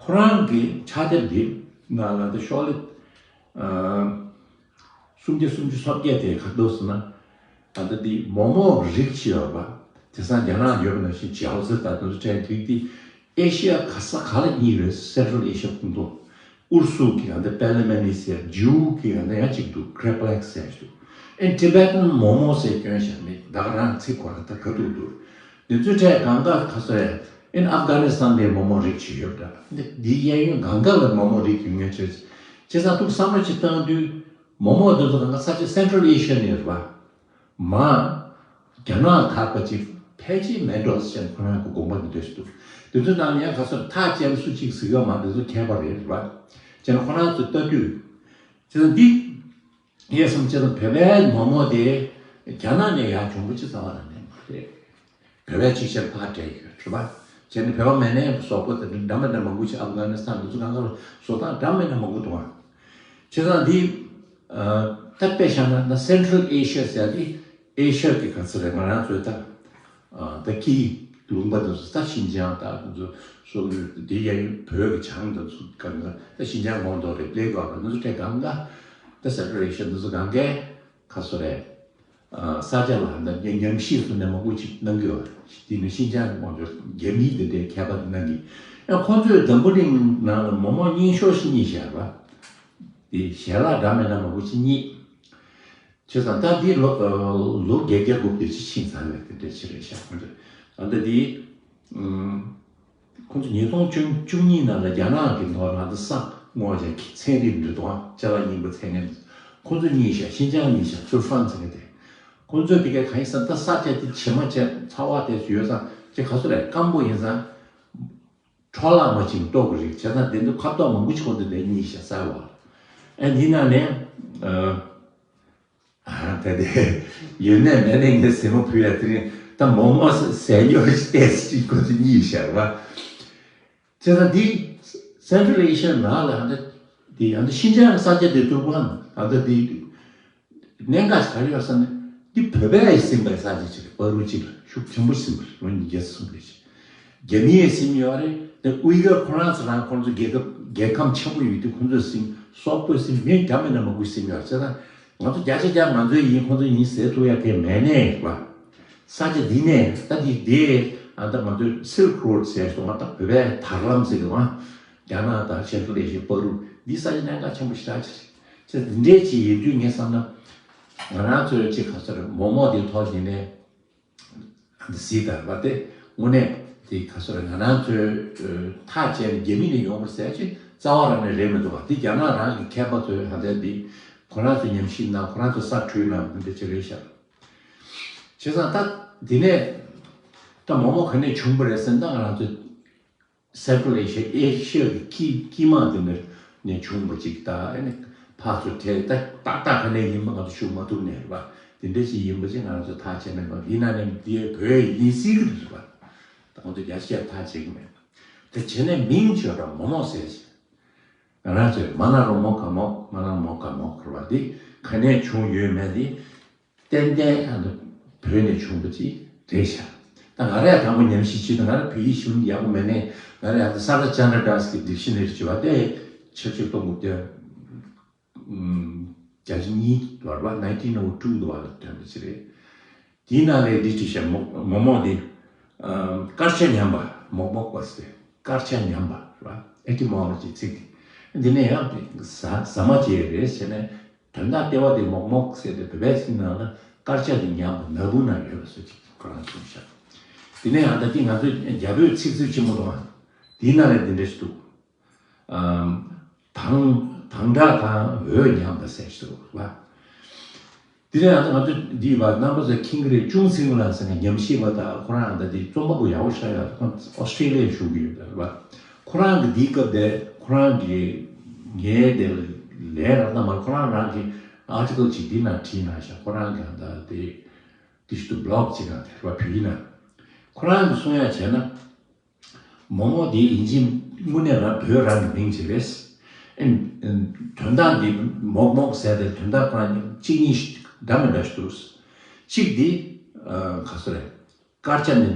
ཁོ་རང་གི་ཕྱག་དེབ་འདི་ནང་ལ་ད་ཤོག་ལེ་ཨ་སུམ་བརྒྱ་སུམ་ཅུ་སོ་བརྒྱད་དེ་ག་འདུག་ཟེར་ན། ད་ལྟ་འདི་མོག་མོག་རིགས་ཅིག་ཡོད་པ། དེང་སང་རྒྱ་ནག་ཡོད་པ་ནང་བཞིན་ཇའོ་ཙེ་དང་དེ་ཚོ་ཕྲན་རིགས་འདི་ཨེ་ཤི་ཡ་ག་ས་ག་ལ་གཉིས་རེད། Central Asia ཁོངས་གཏོགས། ཨུ་རུ་སུ་གི་ཡང་ད་པེ་ལེ་མེ་ནི་ཟེར། ཇིའུ་གི་ཡང་ད་ཡང་གཅིག་འདུག Kreplach ཟེར་ཞིག་འདུག་ཨེ་Tibetan Momo ཟེར་སྐྱོན་བཞག་མེད། ད་ག་རང་ཚིག་ཁོ་རང་ད་ག་འདུག་འདུག་འདི་ཚོའི་གྲས་གང་ག་ག་ཚོད་རེད། ཨིན་ཨབ་གྷ་ནི་སི་ཐན་དེ་མོག་མོག་རིགས་ཅིག་ཡོད་འདྲ། འདི་འདིའི་གཡས་གཡོན་གང་ག་ལ་མོག་མོག་རིགས་ཡོད་ངེས་ཆོས། བྱས་ཙང་ཐུགས་བསམ་བློ་ཅིག་བཏང་དུས་མོག་མོག་འདི་ཚོ་གང་ག་ས་ཆ་སེན་ཊྲལ་ཨེ་ཤི་ཡ་ནས་རེད་པ། མ། རྒྱ་ནག་དར་པ་ཅིག་ཕལ་ཆེར་མེན་ཌོ་སི་ཅན་ཁོ་རང་གི་དགོངས་པ་འདི་འདོད་སུ་འདུག་འདི་ཚོའི་ནང་ལ་ཡང་ག་ཚོད་ཐག་བཅད་སུ་གཅིག་ཟིག་ཡོད་མ་འདི་ཚོ་མཁས་པ་རེད་རེད་པ། བྱས་ན་ཁོ་རང་ཚོས་ལྟ་དུས། བྱས་ཙང་འདི། ངས་བསམ་བྱས་ན་བོད་པའི་མོག་མོག་དེ་རྒྱ་ནག་ནས་ཡར་བྱུང་བ་ཅི་རྩ་བ་ལ་ནས་མ་རེད། བོད་པའི་ཅིག་ཆར་ཕར་བྲལ་ཡོད་རེད་པ། བྱས་ནས་བོད་པ་མེད་ནའི་སོག་པོ་དེ་འདྲ་མེད་ན་མང་པོ་ཅིག་ཨབ་གྷ་ནི་སི་ཐན་འདི་ཚོ་གང་ག་ལ་བཟོ་སྟངས་འདྲ་མེད་ན་མང་པོ་འདུག་ཨ། བྱས་ཙང་འདི་ད་དཔེ་བཞག་ན་ད་སེན་ཊྲལ་ཨེ་ཤི་ཡ་ཟེར་ཡ་འདི་ཨེ་ཤི་ཡ་གི་ག་ཚོད་རེད། ང་རང་ཚོའི་ད་ད་ཀི་ལུང་པ་དེ་ཚོ་ད་ཤིན་ཅང་ད་དེ་ཚོ་སོག་པོ་འདི་ཡ་ཡི་བོད་ཀྱི་བྱང་དེ་ཚོ་གང་ག་ད་ཤིན་ཅང་གོང་དུ་རེད། པླེ་གོ་དེ་ཚོ་གྲས་གང་ག་ད་སེན་ཊྲལ་ཨེ་ཤི་ཡ་འདི་ཚོ་གང་གའི་ག་ཚོད་རེད། ས་ཆ་ལ་འདི་ཉམས་ཞིབ་སོགས་ནས་མང་པོ་ཅིག་གནང་གི་ཡོད། དེ་ནི་ཤིན་ཅང་དབང་ཆོག་རྒྱ་མིའི་འདི་འདྲའི་མཁས་པ་གནང་གི། ཡང་ཁོང་ཚོས་འཛམ་བུ་གླིང་ནང་ལ་མོག་མོག་རྙིང་ཤོས་ཤིག་རྙེད་བཞག་པ། དེ་ཞལ་ལག་འདྲ་མིན་འདྲ་མང་པོ་ཅིག་རྙེད། བྱས་ཙང་ད་འདི་ལོ་ལོ་བརྒྱད་བརྒྱ་དགུ་བརྒྱ་ཅིག་ཕྱིན་ཚར་བའི་དེ་འདྲ་ཅིག་རེད་ཤག་ཁོང་ཚོས་ད་ལྟ་འདི། ཁོང་ཚོ་ཉིས་སྟོང་བཅུ་བཅུ་གཉིས་ནང་ལ་རྒྱ་ནག་གི་ནོར་ལ་འདི་ས་སྔོག་བྱས་ཀྱི་ཚན་རིག་འདི་དང་ཅ་ལག་རྙིང་པ་ཚད་ངན་འདི་ཁོང་ཚོ་གཉིས་ཤག་ཤིན་ཅང་གཉིས་ཤག་ཚུར་ཧྥན་ཟེར་མཁན་དེ། ཁོང་ཚོས་དེ་གའི་གང་ཡིན་ཟེར་ན་ད་ས་ཆ་དེ་བྱེ་མ་བྱས་ཚ་བ་དེ་ཚོ་ཡོད་ཙང་དེ་ག་ཚོད་རེད། སྐམ་པོ་ཡིན་ཙང་འཕྲོ་བརླག་མ་བྱུང་ལྟོགས་ཀྱི་རིགས་བྱས་ཙང་དེ་ཚོ་ཁ་དོག་མང་པོ་ཞིག་ཁོང་ཚོ་དེ་གཉིས་ཤག་གསར་བ། ཨ་འདི་ནང་ནས་ཨ། ད་དེ་ཡོད་ནས་མེད་ནས་ངས་ཟེར་མ་ཕུལ་ཡ་དེ་རིང་ད་མོག་མོག་ཟས་ཉོ་ཞིག་ཏེས་ཅིག་ཁོ་ཚོ་གཉིས་ཤར་བ། བྱས་ཙང་འདི་སེན་ཊྲལ་ཨེ་ཤི་ཡ་ནང་ལ་ཨ་ད་འདི་ཨ་ད་ཤིན་ཅང་ས་ཆ་དེ་ཐུག་པ་ཨ་ད་འདི་གནད་འགག་ག་རེ་ཡོད་ཟེར་ན་འདི་བོད་པས་ཟིན་པའི་ས་ཆ་ཅིག་རེད། བར་རུ་ཅིག་ལ་ཤུགས་ཆེན་པོ་ཟིན་པ་རེད། ལོ་ཉིས་བརྒྱ་གསུམ་རེད། རྒྱ་མིའི་སིམ་ཡོད་རེད། དེ་ཨུའི་གར་ཁོ་རང་ཚོ་རང་ཁོ་ཚོ་རྒྱལ་ཁབ་རྒྱལ་ཁམས་ཆེན་པོ་ཡོད་དུས་ཁོ་ཚོས་སིམ་སོག་པོས་སིམ་མི་འདྲ་མིན་ན་མང་པོས་སིམ་ཡོད་རེད། བྱས་ཙང་ང་ཚོ་བརྒྱ་ཆ་བརྒྱ་ང་ཚོའི་ཡིན་ཁོ་ཚོ་ཡིན་ཟེར་ཐུབ་ཡ་གང་མེད་ནས་བ། ས་ཆ་འདི་ནས་ད་འདི་དེ་ཨ་ད་ང་ཚོའི་སིལཀ་རོཌ་ཟེར་སོང་བ། ད་བོད་པའི་དར་ལམ་ཟེར་གི་བ། རྒྱ་ནག་དང་ཤར་ཁུལ་ཨེ་ཤི་ཡའི་བར་རུ་འདི་ས་ཆ་གནད་འགག་ཆེན་པོ་ཞེ་དྲག་ཅིག་རེད། བྱས་ཙང་འདི་འདྲས་ཅིག་ཡིན་དུས་ངས་བསམ་ན་ང་རང་ཚོའི་ཅིག་ག་ཚོད་རེད། མོག་མོག་དེ་ཐོག་ཡིན་ནས། གཟིགས་དང་བ་དེ་དངོས་གནས་དེ་ག་ཚོད་རེད། ང་རང་ཚོའི་ཐག་བཅད་ནས་རྒྱ་མི་ནས་ཡོང་བར་ཟེར་ཅིག་རྩ་བ་རང་ནས་རེད་མི་འདུག་བ། དེ་རྒྱ་ནག་རང་གི་མཁས་པ་ཚོས་ཧ་ལས་དེ་ཁོ་རང་ཚོས་ཉམས་ཞིབ་གནང་། ཁོ་རང་ཚོས་ས་བྲུས་གནང་། འདི་འདྲ་ཅིག་རེད་ཤག་བྱས་ཙང་ད་དེ་ནས་ད་མོག་མོག་ག་ནས་བྱུང་བ་རེད་ཟེར་ན་ད་ང་རང་ཚོའི་སེན་ཊྲལ་ཨེ་ཤི་ཡ་ཨེ་ཤི་ཡ་གི་དཀྱིལ་དཀྱིལ་མ་དེ་འདྲ་ནས་བྱུང་བ་ཅིག་ད་ཨ་ནི་ཕར་ཚུར་བྲལ་ད་ཏག་ཏག་ག་ནས་ཡིན་པ་ང་ཚོ་ཞུ་མ་ཐུབ་ནས་རེད་པ། དེ་འདྲ་ཞིག་ཡིན་པ་ཅིག་ང་རང་ཚོ་ཐག་བཅད་མེད་པ། འདི་ན་ནས་འདི་བོད་ཡིན་སྲིད་ཀྱི་རེད་པ། ད་ང་ཚོ་རྒྱ་ཆེ་ཐག་བཅད་ཀྱི་མེད་པ། དེ་བྱས་ནས་མིང་བརྗོད་པ་མོག་མོག་ཟེར་ཞིག་ང་རང་ཚོས་མ་ན་རོ་མོ་ག་མོག་མ་ན་རོ་མོ་ག་མོག་རེད་པ། འདི་ག་ནས་བྱུང་ཡོད་མེད་འདི། ཏན་ཏན་ཨ་ནི་བོད་ནས་བྱུང་བ་ཅིག་རེད་ཤག་ད་ང་རས་དང་པོ་ཉམས་ཞིབ་བྱས་ན་ང་ར་བོད་ཡིག་ཤུགས་ཡག་པོ་མེད་ནས། ང་རས་ཨ་ནི་ས་ར་ཅན་དྲ་དཱས་ཀྱི་ཌིག་ཤི་ན་རི་བྱས་པ་དེ་ཆབས་ཅིག་སྟོང་དགུ་བརྒྱ་ཨུམ་བརྒྱད་ཅུ་གཉིས་དུ་བ་རེད་པ། ནའིན་ཊིན་ཨོ་ཊུ་དུ་བ་ལ་ཐོན་པ་ཅིག་རེད། དེའི་ནང་ལས་འདི་བྲིས་ཤག་མོག་མོག་མོག་འདི་ཨམ་དཀར་ཆ་ཉམས་པ། མོག་མོག་པ་ཟེར་དཀར་ཆ་ཉམས་པ་རེད་པ། ཨེ་ཊི་མོ་ལོ་ཇི་ཚིག་འདི། འདི་ནས་ཡང་ཟ་ཟ་མ་བྱས་རེད་ཟེར་ནས། དོན་དག་ལྟེ་བ་དེ་མོག་མོག་ཟེར་ཏེ་བོད་པའི་ཚིག་ནང་ལ་དཀར་ཆ་དེ་ཉམས་པ་ན་བུན་ན་ཡོད་པ་སོགས་ཀྱི་ཁོ་རང་གསུངས་ཤག་དེ་ནས་ཡང་ད་ལྟ་ང་ཚོའི་རྒྱ་བོད་ཚིག་མཛོད་ཆེན་མོ་དང་དེའི་ནང་ལ་འདི་འདྲ་ཞིག་འདུག་ཨམ། དང་དང་སྒྲ་དང་འོད་ཉམས་པ་ཟེར་ཞིག་འདུག་བ། དེ་ནས་ཡང་ད་ང་ཚོ་འདི་བ་རྣམ་པ་ཚོ་མཁྱེན་གྱི་རེད། ཅུང་སིང་ལ་ཟེར་ན་ཉམས་ཞིབ་པ་དང་ཁོ་རང་ད་དེ་རྩོམ་པ་པོ་ཡག་པོ་ཞེ་དྲག་ཡོད། ཁོ་ཨོ་སི་ཊྲེ་ལི་ཡར་བཞུགས་ཀྱི་ཡོད་རེད་བ། ཁོ་རང་གི་འདིའི་སྐབས་དེ་ཁོ་རང་གི་ངའི་དེ་ལས་རག་ན་མ་ཁོ་རང་རང་གི་ཨར་ཊི་ཀལ་ཅིག་འདི་ན་བྲིས་གནང་ཤག་ཁོ་རང་གི་ཨ་ད་དེ་དེ་ཞུ་བི་ལོག་ཅིག་ཨ་དེ་རེད་བ། བོད་ཡིག་ན་ཁོ་རང་གི་གསུང་ཡ་བྱས་ན། མོག་མོག་དེ་ཡིན་གཅིག་དངོས་གནས་རང་བོད་རང་གི་མིང་ཅིག་རེད། ཨེ་དོན་དག་འདི་མོག་མོག་ཟེར་ཏེ་དོན་དག་ཁོ་རང་གཉིས་གཅིག་གཉིས་འདྲ་མི་འདྲ་ཞིག་འདུག་གཅིག་འདི་ག་ཚོད་རེད། དཀར་ཆ་ནི་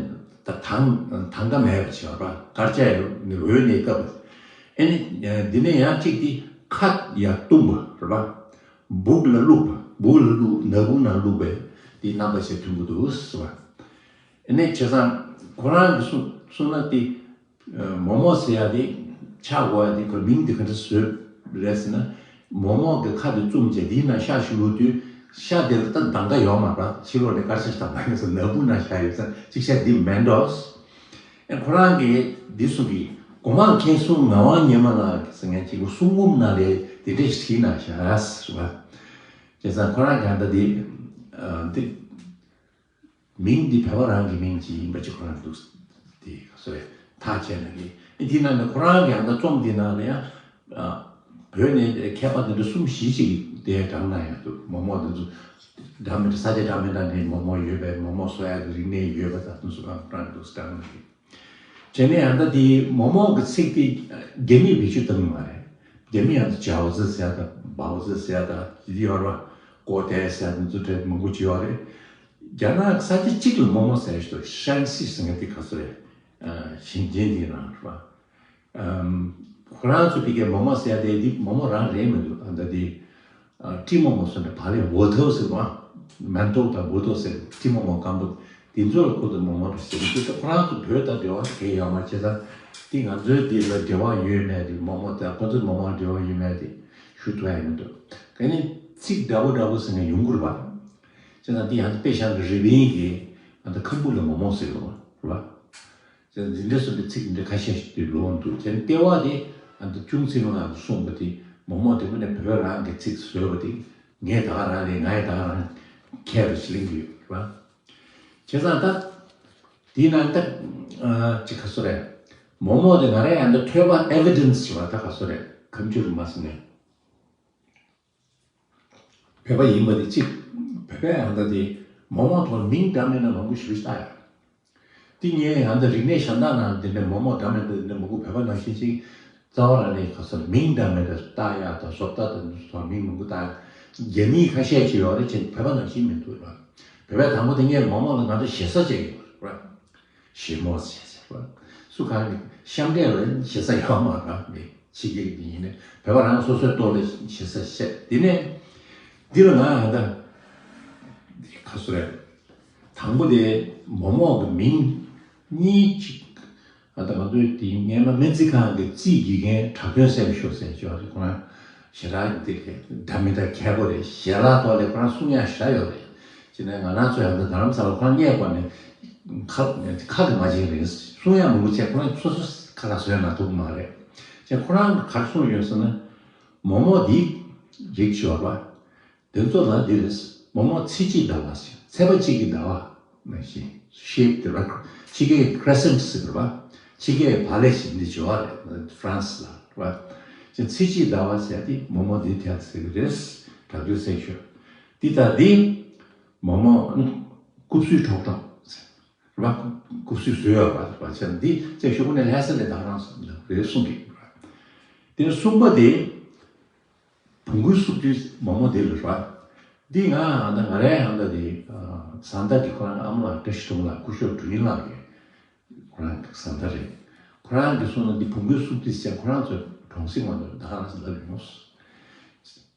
ད་དང་དང་ག་མེད་པ་ཅིག་རེད་པ། དཀར་ཆ་ནི་འོད་ནས་བཀབ་པ། ཨེ་ནི་འདི་ནས་ཡང་གཅིག་འདི་ཁ་ཡར་བཏུམ་པ་རེད་པ། སྦུག་ལ་བླུགས་པ། སྦུག་ལ་བླུགས་ན་བུན་ན་བླུགས་པའི་འདི་རྣམ་པ་ཞིག་མཐུན་པོ་འདུག་ཟེར་བ། ཨེ་ནས་བྱས་ཙང་ཁོ་རང་གི་གསུང་གསུང་ན་དེ་མོག་མོག་ཟེར་ཡ་དེ་ཆག་དགོས་ཡ་དེ་ཁོ་མིང་དེ་ག་འདྲ་བཟོས་རེད་ཟེར་ན། མོག་མོག་གི་ཁ་དེ་བཙུམས་བྱས་དེའི་ནང་ཤ་ཞིག་བླུགས་དུས་ ཤ་དེ་ལ་ད་མདངས་ཀ་ཡོད་མ་རེད། ཕྱི་ལོགས་ནས་དཀར་ཆ་ཞིག་དང་མདངས་ཀ་ཟེར་ནག་པོ་ན་ཤ་ཡོད་ཙང་གཅིག་ཤ་འདི་མེན་ཏོས། ཨེ་ཁོ་རང་གིས་འདི་གསུང་གི། གོང་མ་མཁན་ཟུར་ངག་དབང་སྙེ་མ་ལགས་ཟེར་མཁན་གཅིག་གིས་གསུང་འབུམ་ནང་ལ་དེ་འདྲས་ཞིག་བྲིས་གནང་ཤག་ཟེར་བ། བྱས་ཙང་ཁོ་རང་གིས་ད་འདི་ཨ་འདི་མིང་འདི་བོད་པ་རང་གི་མིང་ཅིག་ཡིན་པ་ཅིག་ཁོ་རང་འདུག། དེ་ག་ཚོད་ཐག་བཅད་ན་གི། ཨེ་དེ་ནང་ནས་ཁོ་རང་གི་ཡང་ད་རྩོམ་འདི་ནང་ལ་ཡང་ཨ་བོད་ནས་མཁས་པ་འདི་འདྲ་གསུམ་བཞི་ཅིག་དེ་བགྲངས་གནང་ཡང་འདུག། མོག་མོག་འདི་ཚོ་འདྲ་མི་འདྲ་ས་ཆ་འདྲ་མི་འདྲ་ནས་མོག་མོག་ཡོད་པས། མོག་མོག་གསོ་ཡག་གི་རིག་གནས་ཡོད་པ་དང་དེ་ཚོ་ཁོ་རང་འདུག་བགྲངས་གནང་གི། བྱས་ནས་ཡང་ད་དེ་མོག་མོག་གི་ཚིག་དེ་རྒྱ་མིས་བེད་སྤྱོད་བཏང་གི་མ་རེད། རྒྱ་མི་ཡང་ཇའོ་ཙི་ཟེར་ཡ་དང་བའོ་ཙི་ཟེར་ཡ་དང་དེ་ཡོད་རེད་བ། ཀོ་ཏའེ་ཟེར་ཡ་དེ་ཚོ་གྲས་མང་པོ་ཅིག་ཡོད་རེད། རྒྱ་ནག་ས་ཆ་གཅིག་ལ་མོག་མོག་ཟེར་ཞིག་འདུག། ཧྲན་སི་ཟེར་མཁན་དེ་ག་ཚོད་རེད། ཨ་ཞིང་ཆེན་དེའི་ནང་རེད་བ། ཨམ། ཁོ་རང་ཚོ་ཕ་གིའི་མོག་མོག་ཟེར་ཡ་དེ་འདི་མོག་མོག་རང་རེད་མི་འདུག། ཨ་ད་དེ་ཨ་ཀྲི་མོག་མོག་ཟེར་ནས་བག་ལེབ་འོ་ཐོ་ཟེར་བ། མན་ཐོ་དང་འོ་ཐོ་ཟེར། ཀྲི་མོག་མོག་སྐམ་པོ་དེ་ཚོ་ལ་ཁོ་ཚོ་མོག་མོག་རེད་ཟེར། དེ་ད་ཁོ་རང་ཚོ་བོད་དང་འབྲེལ་བ་གང་ཡང་ཡོད་མ་རེད། བྱས་ཙང་དེ་ང་ཚོའི་འདི་ལ་འབྲེལ་བ་ཡོད་མེད་དེ། མོག་མོག་དང་ཁོ་ཚོའི་མོག་མོག་འབྲེལ་བ་ཡོད་མེད་དེ་ཞུ་ཐུབ་ཡ་མི་འདུག། ག་ནི་ཚིག་འདྲ་པོ་འདྲ་པོ་ཟེར་ནས་ཡོང་གི་རེད་བ། བྱས་ཙང་དེ་ཡང་དཔེ་བཞག་ན་རི་པིན་གྱི་ཨ་ད་ཁམ་བུ་ལ་མོག་མོག་ཟེར་གི་རེད་བ། འདི་འདྲ་སོགས་ཀྱི་ཚིག་འདི་ཁ་ཤས་ཤིག་དུ་ལོང་འདུག། དེ་ནི་ལྟེ་བ་དེ་ཨ་ནི་ཅུང་ཙི་མ་ལ་གསུངས་པ་དེ་མོག་མོག་དེ་མིན་ན་བོད་རང་གི་ཚིག་བཟོས་པ་དེ་ངས་ད་ག་རང་ལས་ང་ཡི་ད་ག་རང་ཁྱད་པར་ཞིག་ལེན་གྱི་ཡོད་རེད་བ། བྱས་ཙང་ད་དེའི་ནང་ད་ཅི་ག་སོ་རེད། མོག་མོག་དེ་ང་རང་ཡང་ད་ཐོས་པ་ཨེ་ཝི་ཌེན་སི་རེད་བ། ད་ག་སོ་རེད། ཁམས་ཆུ་རུ་མ་སི་ནས། བོད་པ་ཡིན་པ་དེ་གཅིག། བོད་པའི་ཨ་མདའ་དེ་མོག་མོག་ཐོག་མིང་འདྲ་མི་འདྲ་མང་པོ་ཞེ་པོ་ཞིག་བཏགས་ཡོད། དེ་ངའི་ཨ་མདའ་རིག་གནས་གཞན་དག་ནང་དེ་འདྲ་མོག་མོག་འདྲ་མི་འདྲ་དེ་འདྲ་མང་པོ། བོད་པ་ནང་བཞིན་ཅིག་རྩ་བ་རང་ནས་ག་ས་མིང་འདྲ་མི་འདྲ་བཏགས་ཡག་དང་བཟོ་ལྟ་དང་དེ་ཚོ་ཐོག་མིང་མང་པོ་བཏགས་ཡག། རྒྱ་མི་ཁ་ཤས་ཅིག་ཡོད་རེད། ཅིག་བོད་པ་ནང་བཞིན་མི་འདུག་ར། བོད་པས་དང་པོ་དེ་ངས་མོག་མོག་ལ་ང་ཚོ་ཞེ་ས་བྱས་ཡོད་རེད། ཞེ་མོག་ཟེར་ཟེར་བ། སུ་གང་གི་ཤམ་འབྲས་ལ་ཞེ་ས་ཡོད་མ་རེད། མི་ཕྱི་རྒྱལ་གྱི་ཡིན་ནའི་བོད་པ་རང་སོ་སོའི་ཐོག་ལ་ཞེ་ས་བཤད། དེ་ནས་འདི་ལ་ང་ཧ་ད་ག་སུ་རེད། དང་པོ་དེ་མོག་མོག་གི་མིང་གཉིས་ཅིག། ཧ་ད་ང་ཚོའི་དེ་སྔས་མ་སྨན་རྩིས་ཁང་གི་རྩིས་དགེ་རྒན་གྲགས་སྟོན་སེང་གེ་ཤོ་ཟེར་ཅིག་ཡོད་རེད། ཁོ་རང་ཞེ་དྲག་གི་དེ་འདྲ་མི་འདྲ་མཁས་པོ་རེད། ཞལ་ལག་ཐོག་ལ་ཁོ་རང་གསུང་ཡག་ཞེ་དྲག་ཡོད་རེད། ཅེས་ནས་ང་རང་ཚོ་ཡང་ད་རྡ་རམ་ས་ལ་ཁོ་རང་སྔས་པ་ནས་ཁ་ཁ་གི་མ་བྱིན་རེད། གསུང་ཡག་མང་པོ་བྱས། ཁོ་རང་སོ་སོ་ཁ་ལ་བཟོས་ན་ཐུབ་མ་རེད། ཅེས་ཁོ་རང་གིས་ག་རེ་གསུངས་ཡོད་ཟེར་ན། མོག་མོག་འདི་རིགས་ཤིག་ཡོད་པ། དེ་ཚོ་ལ་འདི་རེད། མོག་མོག་ཚེས་གཅིག་ཟླ་བ་ཟེར། ཚེས་པ་གཅིག་གི་ཟླ་བ་ནང་བཞིན་ཤེབ་དེ་རེད། ཕྱི་རྒྱལ་གྱི་ཁི་རེ་སེན་ཊི་ཟེར་བ། ཕྱི་རྒྱལ་གྱི་བག་ལེབ་ཟེར་འདི་བྱོས་པ་རེད། ཧྥ་རན་སི་ལ་རེད་བ། ཅེས་ཚེས་གཅིག་ཟླ་བ་ཟེར་དེ་མོག་མོག་འདི་དེ་ཟེར་གི་རེད། གྲགས་སྟོན་སེང་གེ་ཤོ། འདི་ལྟ་འདི། མོག་མོག་ནི་རྐུབ་སུལ་ཁྲོག་ཁྲོག་ཟེར། རེད་བ། རྐུབ་སུལ་བཟོས་ཡོད་རེད་བ། བྱས་ཙང་འདི་ཚེ་ཤོ་ཀུན་ནས་ལྷ་ས་ལས་ད་རང་རེད་གསུང་གི་རེད། དེ་ནས་གསུམ་པ་དེ། བོང་གུའི་སུག་ཏི་མོག་མོག་དེ་ལ་རེད་བ། འདི་ང་ཧ་ད་ང་རའི་ཧ་ད་དེ་བཟའ་ཟླ་དེ་ཁོ་རང་ཨ་མ་ལགས་བཀྲ་ཤིས་སྒྲོལ་མ་ལགས་སྐུ་ཞབས་དྲུང་ཡིག་ལགས་ཀྱི་ཁོ་རང་གི་བཟའ་ཟླ་རེད། ཁོ་རང་གིས་གསུངས་ན་འདི་བོང་གུའི་སུག་ཏི་ཟེར། ཁོ་རང་ཚོ་གྲོང་གསེབ་ང་ཚོ་ད་ག་རང་ཟེར་ལབ་ཡོང་།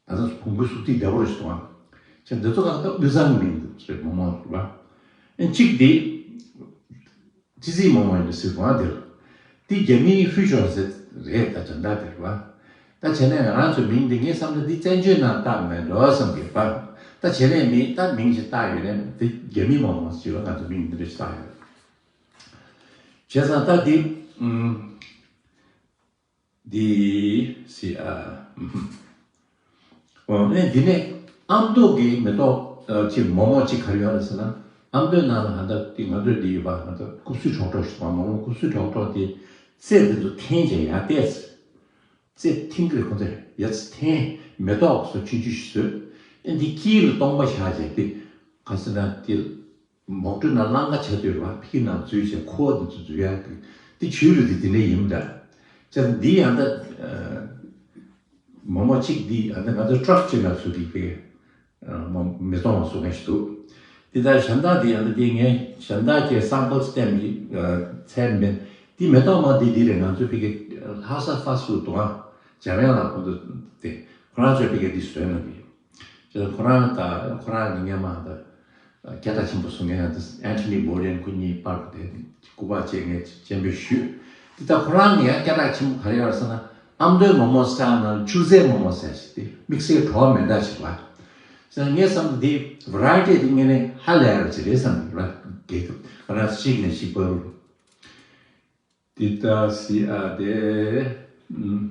ད་ལྟ་བོང་གུའི་སུག་ཏི་བདེ་པོ་རེད་ཟེར་བ། ཅེས་འདི་ཚོ་ག་ད་དབུས་གཙང་གི་མིང་རེད། མོག་མོག་རེད་བ། ཨེ་གཅིག་འདི། ཙི་ཙི་མོག་མོག་ཡིན་ཟེར་བ་དེར། འདི་རྒྱ་མིའི་ཧྲུའུ་ཅོན་ཟེར་རེད། ད་ཅང་ད་དེར་བ། ད་བྱས་ནས་ང་རང་ཚོའི་མིང་འདི་ངས་བསམ་ན་འདི་བཙན་བྱོལ་ནང་བཏགས་མེད་འགྲོ་བསམ་གི་བ། ད་བྱས་ནས་མི་ད་མིང་ཞིག་བཏགས་ཡོད་ནས་འདི་རྒྱ་མི་མོག་མོག་ཟེར་བ། ང་ཚོ་མིང་འདི་འདྲ་ཞིག་བཏགས་ཡོད། བྱས་ཙང་ད་འདི། ཨུམ། འདི་སི་ཨ། འོ་ནས་འདི་ནས་ཨ་མདོ་གི་མེ་ཏོག་ཅིག་མོག་མོག་ཅིག་ག་རེ་ཡོད་རེད་ཟེར་ན། ཨ་མདོའི་ནང་ལ་ཧ་ད་དེ་ང་ཚོའི་འདི་ཡོད་པ། ང་ཚོ་རྐུབ་སུལ་ཁྲོག་ཁྲོག་ཞིག་དང་། མོག་མོག་རྐུབ་སུལ་ཁྲོག་ཁྲོག་དེ་རྩེ་འདི་ཚོ་འཐེན་བྱས་ཡར་བལྟས། རྩེ་འཐེན་གི་རེད་ཁོ་ཚོས། ཡར་འཐེན། མེ་ཏོག་སོ་ཆུང་ཆུང་ཞིག་བཟོས། ཨེ་འདི་དཀྱིལ་ལ་སྟོང་པ་བཞག་བྱས་དེ་ག་ཟེར་ན་དེ། མོག་ཊ་ནང་རླངས་ཀ་ཆགས་དུས་ར་ཕི་ནང་འཛུལ་བྱས་ཁུ་བ་འདི་ཚོ་འཛུལ་ཡག་གི་འདི་བྱུས་རུ་འདི་དེ་འདྲ་ཡིན་པ་འདྲ། ཅེས་འདི་ཡང་ད་མོག་མོག་གཅིག་འདི་ཡང་ད་ང་ཚོ་ཊྲག་ཅིག་ནང་ཚུད་ཀྱི་པའི་མོག་མེ་ཏོག་མ་བཟོ་མཁན་ཞིག་འདུག། འདི་ད་གཞན་དག་འདི་ཡང་ད་འདི་ངས་གཞན་དག་ཅེས་སམ་པལ་བསྟན་པའི་ཚད་མིན། འདི་མེ་ཏོག་མ་འདི་འདི་རེད། ང་ཚོ་ཕི་གི་ལྷ་ས་ཕ་སུ་དུའང་འཇམ་དབྱངས་ལགས་ཁོང་ཚོ་དེ་ཁོ་རང་ཚོས་ཕི་གི་འདི་བཟོས་གནང་གི་ཡོད། ཅེས་ཁོ་རང་དང་ཁོ་རང་གི་སྔས་མ་དང་སྐད་གྲགས་ཆེན་པོ་བཟོ་མཁན་ཡང་དེ་ཨན་ཐོ་ནི་བྷོ་ཌེན་ཁོ་གཉིས་པར་དེ་སྐུ་པར་བཅས་ངས་སྤྱན་འབུལ་ཞུས། དེ་ལྟར་ཁོ་རང་གི་ཡང་སྐད་གྲགས་ཆེན་པོ་ག་རེ་ཡོད་ཟེར་ན། ཨ་མདོའི་མོག་མོག་སི་ཊལ་ནང་ཆུ་ཚན་མོག་མོག་ཟེར་ཞིག་དེ་དམིགས་བསལ་བྲོ་བ་མེ་འདྲ་ཞིག་ལ། ད་ངས་བསམ་ཚུལ་འདི་ཝེ་རའི་ཊི་འདི་ངས་ནས་ཧ་ལས་ར་ཅི་རེད་བསམ་གི་ར། རྒྱལ་ཁབ་ང་རང་གཅིག་ནས་གཅིག་བར་དུ། འདི་ལྟ་སི་ཨ་དེ། ཨུམ།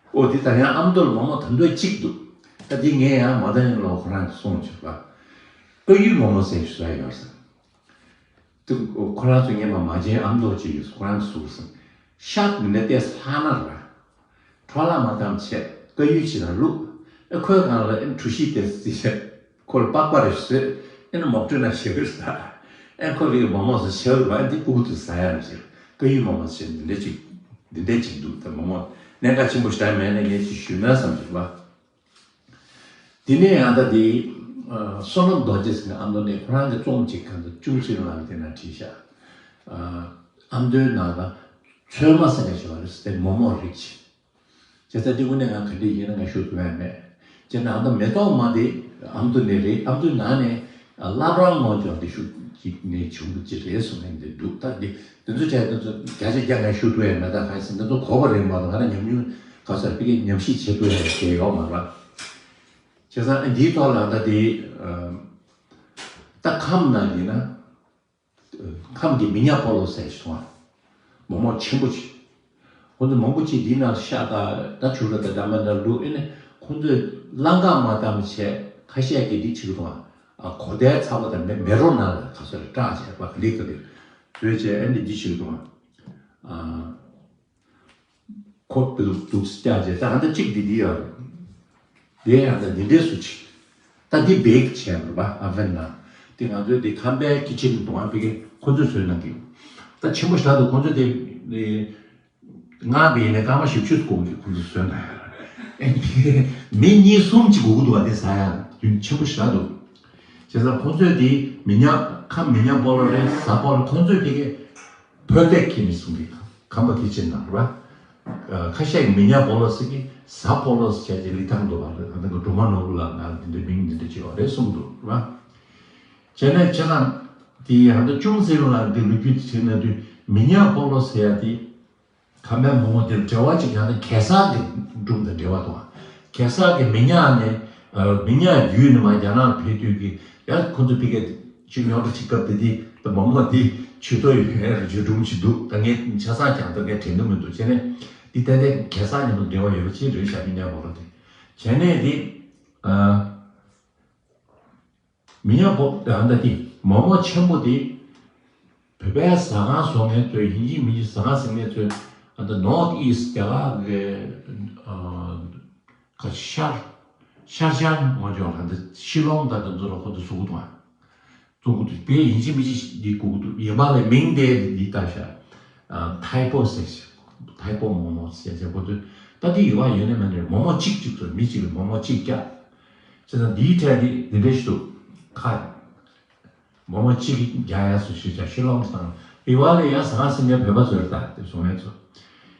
ཨོ་འདི་ད་ཡང་ཨ་མདོ་ལ་མོག་མོག་དམ་དོད་གཅིག་འདུག་ད་འདི་ངས་ཡང་མ་ད་ཡིན་ལོ་ཁོ་རང་གི་གསུང་བྱས་པ། བཀའ་ཡུལ་མོག་མོག་ཟེར་ཞུ་ས་ཡོད་ཟེར། དུ་ཁོ་རང་ཚོ་ངས་མ་མ་བྱན་ཨ་མདོ་ཅིག་ཡོད་ཁོ་རང་གི་གཟུགས་སམ། ཤག་མི་འདྲ་ཏེ་ལྷག་ན་ར། འཕྲོ་བརླག་མ་བཏང་བྱས་བཀའ་ཡུལ་ཅིག་ལ་བླུགས། ཨེ་ཁོའི་སྒང་ལ་ཨེ་གྲུ་བཞི་དེ་བརྩིས་བྱས་ཁོ་ལ་པགས་པ་རེ་བཟོས། ཨེ་ན་མོག་ཊ་ན་ཞེ་གི་ཟ། ཨེ་ཁོ་ལ་མོག་མོག་ཟ་ཞེ་གི་བ་འདི་ཕྲུ་གུ་དུ་ཟ་ཡ་རེ་ཟེར། བཀའ་ཡུལ་མོག་མོག་ཟེར་འདི་འདྲ་ཅིག་འདི་འདྲ་ཅིག་འདུག་ད་མོག་མོག་གནད་འགག་ཆེན་པོ་ཞིག་ད་མེད་ན་ངས་ཅིག་ཞུས་ན་བསམ་བྱུང་བ། དེ་ནས་ཡང་ད་དེ། བསོད་ནམས་རྡོ་རྗེ་ཟེར་ནས་ཨ་མདོ་ནས་ཁོ་རང་གི་རྩོམ་ཅིག་གང་ལྟར་ཅུང་ཟད་ལངས་དེ་ན་བྲིས་ཤག་ཨ་མདོའི་ནང་ལ་ཚོད་མ་ཟེར་མཁན་ཞིག་ཡོད་རེད་ཟེར་ཏེ་མོག་མོག་རིགས་ཅིག་བྱས་ཙང་དེ་དངོས་གནས་ང་ག་འདྲ་ཡིན་ན་ང་ཞུ་ཐུབ་ཡ་མེད། བྱས་ན་ཨ་མདོ་མེ་ཏོག་མ་དེ་ཨ་མདོ་ནས་རེད། ཨ་མདོའི་ནང་ནས་བླ་བྲང་ངོས་ལྗོངས་དེ་ཤུགས་ཅིག་ནས་བྱུང་གི་ཅིག་རེད་གསུངས་ནས་འདི་འདུག་ད་འདི་དེ་ཚོ་བྱས་དེ་ཚོ་བརྒྱ་ཆ་བརྒྱ་ང་ཞུ་ཐུབ་ཡ་མེད། ད་གང་ཡིན་ཟེར་ན་དེ་ཚོ་གོ་བ་རེད་མ་གཏོགས་ང་རང་ཉམས་མྱོང་ག་ས་རེ་ཕ་གིའི་ཉམས་ཞིབ་བྱེད་ཐུབ་ཡ་ཞིག་ཡོད་མ་རེད། བྱས་ཙང་འདིའི་ཐོག་ལ་ད་དེ་ད་ཁམས་ནང་ཡིན་ན་ཁམས་ཀྱི་མི་ཉག་སྤོ་ལོ་ཟེར་ཞིག་སོང་ང་། མོག་མོག་ཆེན་པོ་ཅིག་ཁོ་ཚོ་མང་པོ་ཅིག་འདིའི་ནང་ཤ་དང་ད་ཆུ་ར་དང་འདྲ་མི་འདྲ་བླུགས། ཨེ་ནས་ཁོ་ཚོས་གླང་གང་མ་བཏང་བྱས་ཁ་ཤས་ཀྱིས་འདི་བྱེད་ཀྱི་འདུག་ཨ། གོ་དའི་ཚ་བ་དང་མེ་མེ་རོ་ནང་ལ་ག་ཚོད་རེ་སྐྲག་བྱས་པ་ག་ལེ་ག་ལེ་བཟོས་བྱས་ཨེ་འདི་འདི་བྱེད་ཀྱི་འདུག་ཨ། ཁོ་བི་ལུག་འདུག་སེ་བརྒྱབ་བྱས་ད་ཨ་ད་གཅིག་འདི་འདི་ཡོད་རེད། དེ་ཡང་ད་འདི་འདྲས་སུ་ཆེ། ད་འདི་བེག་བྱས་པ་རེད་པ་ཨ་ཝན་ནང་། དེ་ང་ཚོའི་དེ་ཁམས་པའི་ཀི་ཆེན་དུ་ང་བི་གེ་ཁོ་ཚོས་བཟོས་གནང་གི་ཡོད། ད་ཆེན་པོ་ཞེ་དྲག་འདུག་ཁོ་ཚོས་དེ་ང་བི་ཡིན་ནས་སྐར་མ་བཞི་བཅུ་སྐོར་གི་ཁོ་ཚོས་བཟོས་གནང་ཡོད། མི་གཉིས་གསུམ་ཅིག་སྒུག་གི་འདུག་བ། དེ་ཟ་ཡ་རྒྱུན་ཆེན་པོ་ཞེ་དྲག་འདུག་བྱས་ཙང་ཁོ་ཚོས་དེ་མི་ཉག་ཁམས་མི་ཉག་སྤོ་ལོ་རེད། ཟ་སྤོ་ལོ་ཁོ་ཚོས་བི་གེ་བོད་སྡེ་ཁྱེར་ནས་གསུང་གི། ཁམས་པ་ཁྱི་ཆེན་ནང་རེད་པ། ཁ་ཤས་ཀྱིས་མི་ཉག་སྤོ་ལོ་ཟེར་གི། ཟ་སྤོ་ལོ་ཟེར་བྱས་ཀྱི་ལི་ཐང་དུ་བ་རེད། ད་ནི་སྒྲོལ་མ་ནོར་བུ་ལགས་ནང་འདི་འདྲའི་མིང་འདི་འདྲ་ཅིག་ཡོད་རེད་གསུངས་འདུག་རེད་པ། བྱས་ནས་ཁྱེད་རང་དེ་ཡང་ད་ཅུང་ཟད་ལ་འདི་ལོ་རྒྱུས་དེ་བྱས་ན་དུས་མི་ཉག་སྤོ་ལོ་ཟེར་ཡ་དེ། ཁམས་པའི་མོག་མོག་དེར་འབྲེལ་བ་ཅིག་ཡང་ན་གེ་སར་གྱི་སྒྲུང་དང་འབྲེལ་བ་འདུག་གེ་སར་གྱི་མི་ཉག་ནས་ཨ་མི་ཉག་བརྒྱུད་ནས་མར་རྒྱ་ནག་ལ་ཕེབས་དུས་ཀྱི་ཡང་ཁོ་ཚོ་ཕ་གིར་ཆུ་རྙོག་དྲ་ཅིག་སྐབས་དེ་དུས་ད་མོག་མོག་འདི་ཆུ་ཐོག་ཡོད་རེད་ཅེས་སྒྲུང་ཞིག་འདུག་ད་ངས་ཆ་ཚང་ཀྱང་ད་ངས་དྲན་གྱི་མི་འདུག་བྱས་ནས་འདི་ཏན་ཏན་གེ་སར་མཉམ་དུ་འབྲེལ་བ་ཡོད་པ་ཅིག་རེད་ཤག་མི་ཉག་སྤོ་ལོ་དེ། བྱས་ནས་འདི་ཨ། མི་ཉག་སྤོ་ལོ་ད་འདི་མོག་མོག་ཆེན་པོ་འདི་བོད་པའི་ཟ་ཁང་བཟོ་མཁན་ཚོས་ཡིན་གཅིག་མིན་གཅིག་ཟ་ཁང་ཟིན་མཁན་ཚོས་ཨ་ད་ནོར་ཐི་ཨིསྟ་རྒྱ་གར་གི་ཨ་ག་ཤར་ཤར་ཤར་ངོས་ལྗོངས་ལ་འདི་ཤི་ལོང་ད་དེ་ཚོ་ལ་ཁོ་ཚོ་བཟོ་གི་འདུག་ཨ། བཙུགས་འདུག་དཔེ་ཡིན་གཅིག་མིན་གཅིག་འདི་དགོས་ཀྱི་འདུག་ཡིན་པ་ལས་མིང་དེ་འདི་ལྟ་ཤག་ཨ་ཐའི་པོ་ཟེར་ཤག་ཐའི་པོ་མོག་མོག་ཟེར་ཟེར་ཁོ་ཚོས་ད་འདི་ཡོད་པ་ཡོད་ནས་མེད་ནས་མོག་མོག་གཅིག་གཅིག་ཚོ་མི་གཅིག་ལ་མོག་མོག་གཅིག་བརྒྱབ། བྱས་ཙང་འདིའི་གྲས་འདི་འདི་འདྲ་ཞིག་འདུག་ཁ་མོག་མོག་གཅིག་རྒྱག་ཡ་སུ་ཞིག་བྱ་ཤི་ལོང་དང་པི་ཝ་ལ་ཡ་ཟ་ཁང་ཟིན་མཁན་བོད་པ་ཚོ་རེད། ད་དེ་བཟོ་མཁན་ཚོ་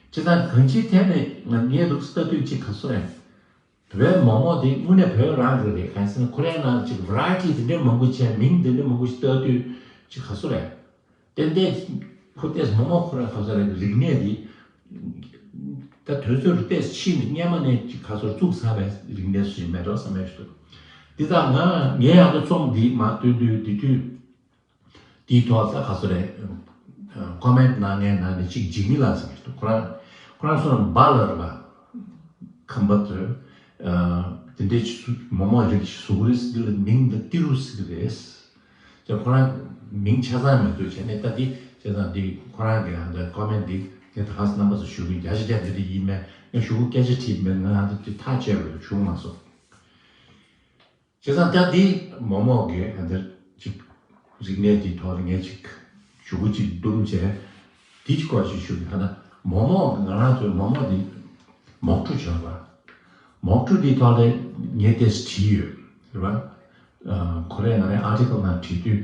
བྱས་ཙང་གང་ཅིའི་ཐད་ནས་ང་ངས་འདུག་ལྟ་དུས་གཅིག་ག་སོ་རེད། བོད་པའི་མོག་མོག་དེ་དངོས་གནས་བོད་རང་གི་རེད། གང་ཡིན་ཟེར་ན་ཁོ་རའི་ནང་ལ་ཅིག་ཝེ་རའི་ཊི་དེ་འདྲའི་མང་པོ་བྱས། མིང་དེ་འདྲའི་མང་པོ་ཞིག་བཏགས་དུས་ཅིག་ག་སུ་རེད། ཏན་ཏན་ཁོ་ཏོག་ཙམ་མོག་མོག་ཁོ་རང་ག་སུ་རེད། རིག་གནས་དེ་ད་དུས་ཚོད་རུ་ཏོག་ཙམ་ཕྱིན་ནས་སྔོན་མ་ནས་ཅིག་ག་སུ་བཙུགས་ཚར་བའི་རིག་གནས་སུ་ཞིག་མེད་འགྲོ་བསམ་ཡས་ཞིག་འདུག་འདི་དག་ང་ངས་ཡང་ད་རྩོམ་འདི་མར་བཏོན་དུས་འདི་དུས། དེའི་ཐོག་ལ་ག་ཚོད་རེད། ཀོ་མེན་ཊི་གནང་མཁན་ནང་ནས་གཅིག་འཇིགས་མེད་ལགས་ཟེར་མཁན་འདུག་ཁོ་རང་ཁོ་རང་ཚོ་རང་སྦ་ལ་རེད་པ། ཁམས་པ་ཚོས་དེ་འདྲའི་ཆུ་མོག་མོག་རིགས་ཤིག་བཟོ་གི་རེད་ཟེར། འདི་ལ་མིང་འདི་ཏི་རུ་ཟེར་གི་རེད། ཅེས་ཁོ་རང་མིང་ཆ་ཚང་མི་འདུག་བྱས་ནས་ད་འདི་བྱས་ཙང་འདི་ཁོ་རང་གི་ཨ་འདི་ཀོ་མེན་ཊི་འདི་ངས་ད་ག་ས་རྣམ་པ་ཚོ་ཞུ་གི་བརྒྱ་ཆ་བརྒྱ་འདི་འདྲ་ཡིན་མེད་ངས་ཞུ་གི་སྐད་ཆ་དྲིས་མེད། ང་ཨ་འདི་འདི་ཐག་བཅད་པ་ཡོད་བྱུང་མ་སོང་། བྱས་ཙང་ད་འདི་མོག་མོག་གི་ཨ་འདིར་ཅིག་རིག་གནས་འདིའི་ཐོག་ལ་ངས་ཅིག་ཞུ་གུ་ཅིག་བསྡུམས་བྱས་འདི་ཅིག་སྐོར་ཅིག་ཞུ་གི། ད་ལྟ་མོག་མོག་ང་རང་ཚོའི་མོག་མོག་འདི་མོག་ཕྲུག་བྱོན་པ། མོག་ཕྲུག་འདིའི་ཐོག་ལ་ངས་ཏོག་ཙམ་བྲིས་ཡོད་རེད་པ། ཁོ་རས་ང་རའི་ཨར་ཊི་ཀལ་ནང་བྲིས་དུས།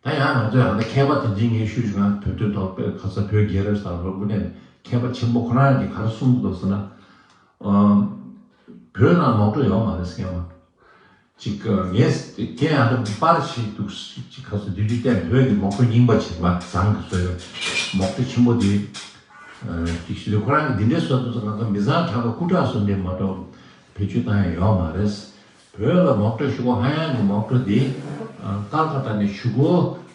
ད་ཡང་ང་ཚོས་ཡང་ད་མཁས་པ་དེ་འདྲའི་ངས་ཞུས་བྱུང་ན་བོད་དོན་ཐོག་དཔེ་ག་ས་བོད་རྒྱལ་རབས་ས་ལོ་དངོས་གནས་མཁས་པ་ཆེན་པོ་ཁོ་རང་གིས་ག་རེ་གསུངས་འདུག་ཟེར་ན། ཨམ། བོད་ནང་མོག་ཕྲུག་ཡོད་མ་རེད་ཟེར་མཁན་པ། ཅིག་ངས་ཁྱེད་ཡང་ད་པར་ཞིག་འདུག་ཅིག་ག་ས་འདི་དུས་བལྟས་བོད་ཀྱི་མོག་ཕྲུག་རྙིང་པ་ཅིག་མ་བཟང་གི་བཟོས་པའི་མོག་ཕྲུག་ཆེན་པོ་འདི། ཅིག་ཞུ་དུས་ཁོ་རང་གིས་འདི་འདྲའི་བཟོ་འདུག་ཟེར་ང་ཚོ་མི་ཚང་གྲགས་པ་སྐུ་དྲག་བཟོ་འདྲ་མ་གཏོགས། བེད་སྤྱོད་བཏང་ཡ་ཡོད་མ་རེད། བོད་ལ་མོག་ཊ་གཞུག་གུ་ཧ་ཡང་གི་མོག་ཊ་འདི་ཨ་ཀ་ཁ་ད་ནས་གཞུག་གུ་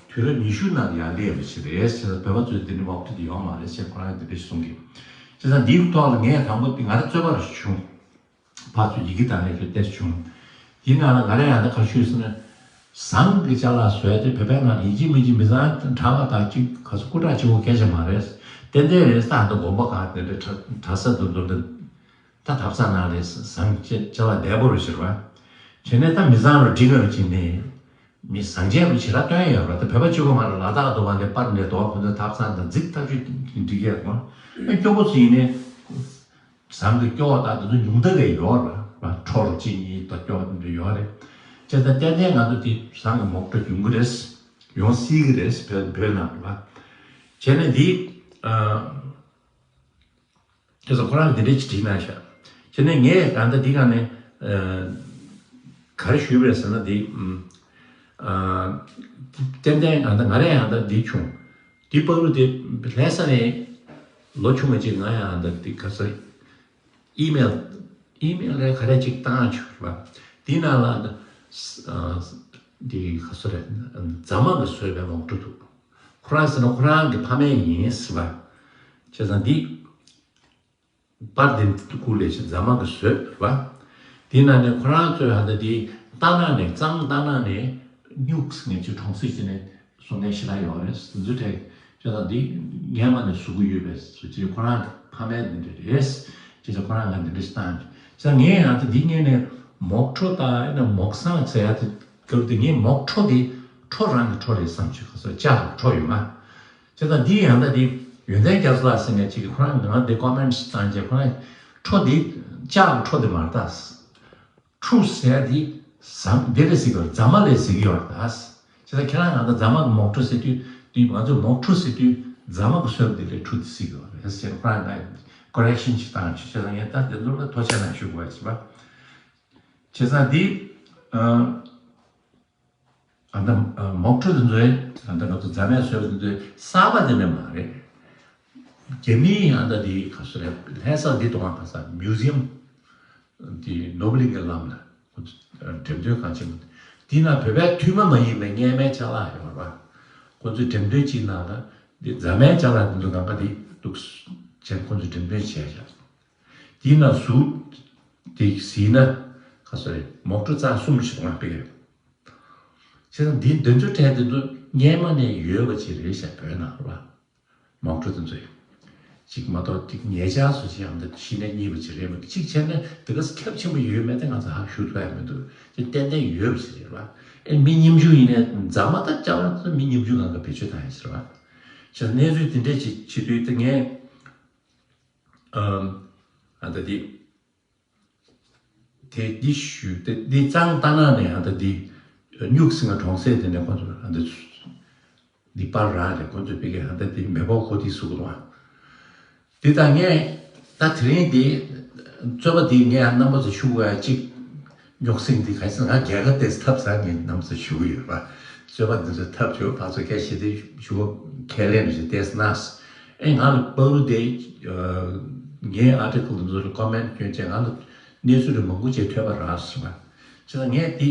དུས་རབས་ཉི་ཤུ་ནང་ཡར་སླེབས་པ་ཞིག་རེད་ཟེར། བོད་པ་ཚོས་འདི་འདྲའི་མོག་ཊ་འདི་ཡོད་མ་རེད་ཟེར་ཁོ་རང་འདི་འདྲ་གསུང་གི། བྱས་ཙང་འདིའི་ཐོག་ལ་ངས་དང་པོ་འདི་ང་རང་རྩོད་པ་རུ་བྱུང་། ཕར་ཚུར་ཡི་གེ་དང་ལས་ཀྱི་ཏེ་བྱུང་། དེའི་ནང་ལ་ང་རང་ཡང་ད་ག་ཞུས་ཟེར་ན། ཟངས་ཀྱི་ཅ་ལག་བཟོས་ཏེ་བོད་པའི་ནང་ཡིན་གཅིག་མིན་གཅིག་མི་ཚང་དྲག་པ་དང་གཅིག་ག་ཚོད་སྐུ་དྲག་གཅིག་པོ་སྐད་ཆ་མ་རེད། ཏན་ཏན་རེད། ས་འདི་དགོན་པ་གང་དེ་འདྲ་གྲྭ་གྲྭ་ས་འདུག་འདུག་འདི། ད་ཐབ་ཚང་ནང་ལས་ཟངས་ཅ་ཅ་ལག་བདེ་པོ་རུ་ཕྱིར་བ། བྱས་ནས་ད་མི་ཚང་རུ་འགྲིག་གི་རུ་ཕྱིན་ནས། མི་ཟངས་ཆས་རུ་ཞེ་དྲག་སྟོན་ཡོད་ར། ད་བོད་པ་གཅིག་པོ་མ་རེད། ལ་དྭགས་འདུག་བ་ལས་པར་འདྲ་འདུག་བ། ཁོ་ཚོའི་ཐབ་ཚང་དང་རྫིག་ཐག་ཆོད་འགྲིག་གི་ཡོད་མ་རེད། སྐྱོ་པོ་ཚོ་ཡིན་ནས། ཟངས་ཀྱི་སྐྱོ་བ་དག་དེ་ཚོ་ཉུང་མཐའ་རེ་ཡོད་རེད་བ། ཁྲོ་རུ་གཅིག་གཉིས་དང་སྐྱོ་བ་དེ་འདྲ་ཡོད་རེད། བྱས་ཙང་ཏན་ཏན་ང་ཚོ་དེ་ཟངས་ཀྱི་མོག་ཊ་ཡོང་གི་རེད། ཡོང་སྲིད་ཀྱི་རེད། བོད་བོད་ནང་ལ་བ། བྱས་ནས་འདི། ཨ། དེ་ཚོ་ཁོ་རང་གིས་འདི་འདྲ་ཅིག་བྲིས་གནང་ཤག་བྱས་ནས་ངས་ད་ལྟ་འདི་སྒང་ནས། ཨ། ག་རེ་ཞུས་པ་རེད་ཟེར་ན་འདི། ཨ། ཏན་ཏན་ང་ད་ང་རས་ཡང་ད་འདི་བྱུང་། འདི་པར་རུ་དེ་ལྷ་ས་ནས་ལོ་ཆུང་བ་ཅིག་ང་ཡང་ད་འདི་ག་ས་ཨི་མེལ་ཨི་མེལ་རེད་ག་རེ་ཅིག་བཏང་བྱུང་རེད་པ། འདི་ནང་ལ་ཨ་འདི་ག་ས་རེད། རྫ་མ་གི་བཟོས་པའི་མོག་ཊ་འདུག་ཁོ་རང་ཟེར་ན་ཁོ་རང་གི་ཕ་མེས་ཡིན་ཟེར་བ། བྱས་ཙང་འདི། པར་འདི་ཁུག་ལས་ཤིག་རྫ་མ་གི་བཟོས་རེད་པ། དེའི་ནང་ནས་ཁོ་རང་ཚོས་ཧ་ད་དེ་རྟ་ནག་ནས་གཙང་རྟ་ནག་ནས་སྨྱུག་ངས་ཅིག་གྲོང་གསེབ་ཅིག་ནས་བཟོ་མཁན་ཞེ་དྲག་ཡོད་རེད། དེ་ཚོའི་གྲས་བྱས་ཙང་འདི་སྔས་མ་ནས་བཟོ་གི་ཡོད་པས་བཟོ་ཅིག་ཁོ་རང་གི་ཕ་མེས་འདི་འདྲ་རེད། བྱས་ཙང་ཁོ་རང་ང་འདི་འདྲ་ཞིག་བཏང་བྱས་ཙང་ངས་ཡང་དེ་འདི་སྔས་ནས་མོག་ཁྲོ་དང་ཨེ་ན་མོག་སང་ཟེར་ཡ་དེ་སྐབས་དེ་ངས་མོག་ཁྲོ་དེ་ཁྲོ་རང་གི་ཁྲོ་རེད་བསམ་བྱས་ཁ་སོ་ལྕགས་ཀྱི་ཁྲོ་ཡོད་མ། བྱས་ཙང་འདི་ཡང་ད་འདི་ཡོན་ཏན་རྒྱ་མཚོ་ལགས་ཟེར་མཁན་ཅིག་གིས་ཁོ་རང་ང་འདི་ཀོ་མེན་ཊི་ཞིག་བཏང་རྗེས་ཁོ་རང་ཁྲོ་འདི་ལྕགས་ཀྱི་ཁྲོ་འདི་མ་རེད་ད། ཁྲུ་ཟེར་ཡ་འདི་ཟམ་འདི་ལས་ཟེར་གི་ཡོད་རེད། རྫ་མ་ལས་ཟེར་གི་ཡོད་རེད་ད། བྱས་ཙང་ཁྱེད་རང་ང་ད་རྫ་མ་གི་མོག་ཁྲུ་ཟེར་དུས་འདི་ང་ཚོས་མོག་ཁྲུ་ཟེར་དུས་རྫ་མ་གི་སོལ་འདི་ལས་ཁྲུ་འདི་ཟེར་གི་ཡོད་རེད་ཟེར་ཁོ་རང་ང་ཀོ་རེག་ཤན་ཞིག་བཏང་བྱས། བྱས་ཙང་ངས་ད་འདི་ཚོ་ལ་ཐུགས་རྗེ་གནང་ཞུ་དགོས་ཡ་ཞིག་པ། བྱས་ཙང་འདི་ཨ། ཨ་ད་མོག་ཁྲུ་དེ་ཚོའི་ཨ་ད་ང་ཚོ་རྫ་མས་བཟོས་པ་དེ་ཚོའི་གསར་པ་དེ་འདྲ་མ་རེད། རྒྱ་མིའི་ཨ་ད་དེ་ག་ཚོད་རེད། ལྷ་ས་འདི་དུ་བ་ག་ས་མིའུ་ཛི་ཡམ་དེ་ནོར་བུ་གླིང་གི་ལམ་ལ་ཁོ་ཚོ་འགྲེམས་སྟོན་ཁང་ཆེན་པོ་དེ་ན་བོད་པའི་ཐུན་མོང་མ་ཡིན་པའི་སྔས་མའི་ཅ་ལག་ཡོད་རེད་པ། ཁོ་ཚོས་འགྲེམས་སྟོན་གཅིག་ནང་ལ་འདི་རྫ་མའི་ཅ་ལག་དེ་ཚོ་གང་ག་དེ་འདུག་བྱས་ཁོ་ཚོས་འགྲེམས་སྟོན་བྱས་བཞག་དེ་ན་གཟུགས་དེ་གཟིགས་ན་ག་ཚོད་རེད། མོག་ཁྲུ་རྩ་གསུམ་ཞིག་ང་སྤེལ་གི་ཡོད། བྱས་ཙང་འདི་འདི་ཚོའི་གྲས་འདི་ཚོ་སྔས་མ་ནས་ཡོད་པ་ཅིག་རེད་ཤག་བོད་ནང་ལ་མོག་ཁྲུ་དེ་ཚོ་གཅིག་མ་གཏོགས་གཅིག་ཉེ་ཆར་སུ་ཞིག་ཡང་འདི་གཞི་ནས་རྙེད་པ་ཅིག་རེད་མ་གཅིག་བྱས་ན་དེ་ག་ཁྱབ་ཆེན་པོ་ཡོད་མེད་དེ་ང་ཚོ་ཧ་གོ་ཐུབ་ཡ་མི་འདུག་དེ་ཏན་ཏན་ཡོད་པ་ཅིག་རེད་བ། ཨེ་མི་ཉམ་ཆུང་ཡིན་ནའི་རྫ་མ་ད་ལྕགས་ལ་མི་ཉམ་ཆུང་གང་ག་བེད་སྤྱོད་བཏང་ཡ་ཟེར་བ། བྱས་ཙང་གནས་ཚུལ་དེ་འདྲས་ཅིག་བྱེད་དུས་དེ་ངས་ཨམ་ཨ་ད་དེ། དེ་འདི་ཞུས་ཏེ་འདི་གཙང་རྟ་ནག་ནས་ཨ་ད་འདི་སྨྱུག་སེང་གེ་གྲོང་གསེབ་དེ་ནས་ཁོ་ཚོ་ཨ་ད་འདི་པར་རག་རེད། ཁོ་ཚོས་ཕ་གིར་ཨ་ད་འདི་མེ་འབར་གོ་དེ་བཟོ་གི་འདུག་ཨ། འདི་ད་ངས་ད་དེ་རིང་འདི་རྩོད་པ་འདི་ངས་ཨ་རྣམ་པ་ཚོ་ཞུ་དགོས་ཡ་གཅིག་སྨྱུག་སེང་གེ་འདི་ག་ཚོད་ང་རྒྱལ་ཁ་ཏོག་ཙམ་ཐོབ་ཙང་ངས་རྣམ་པ་ཚོ་ཞུ་གི་ཡོད་པ། རྩོད་པ་འདི་ཚོ་ཐབས་བྱུང་ཕར་ཚུར་སྐད་བཤད་དེ་ཞུ་བ་ཁས་ལེན་རེ་ཞིག་ཏོག་ཙམ་གནང་། ཨེ་ང་ལ་པར་རུ་དེ་ངའི་ཨར་ཊི་ཀལ་དེ་ཚོ་ལ་ཀོ་མེན་ཊི་སྐྱོན་བྱས་ང་ལ་གནས་ཚུལ་རེ་མང་པོ་ཅིག་ཐོས་པ་རག་སོང་བ། བྱས་ཙང་ངས་འདི་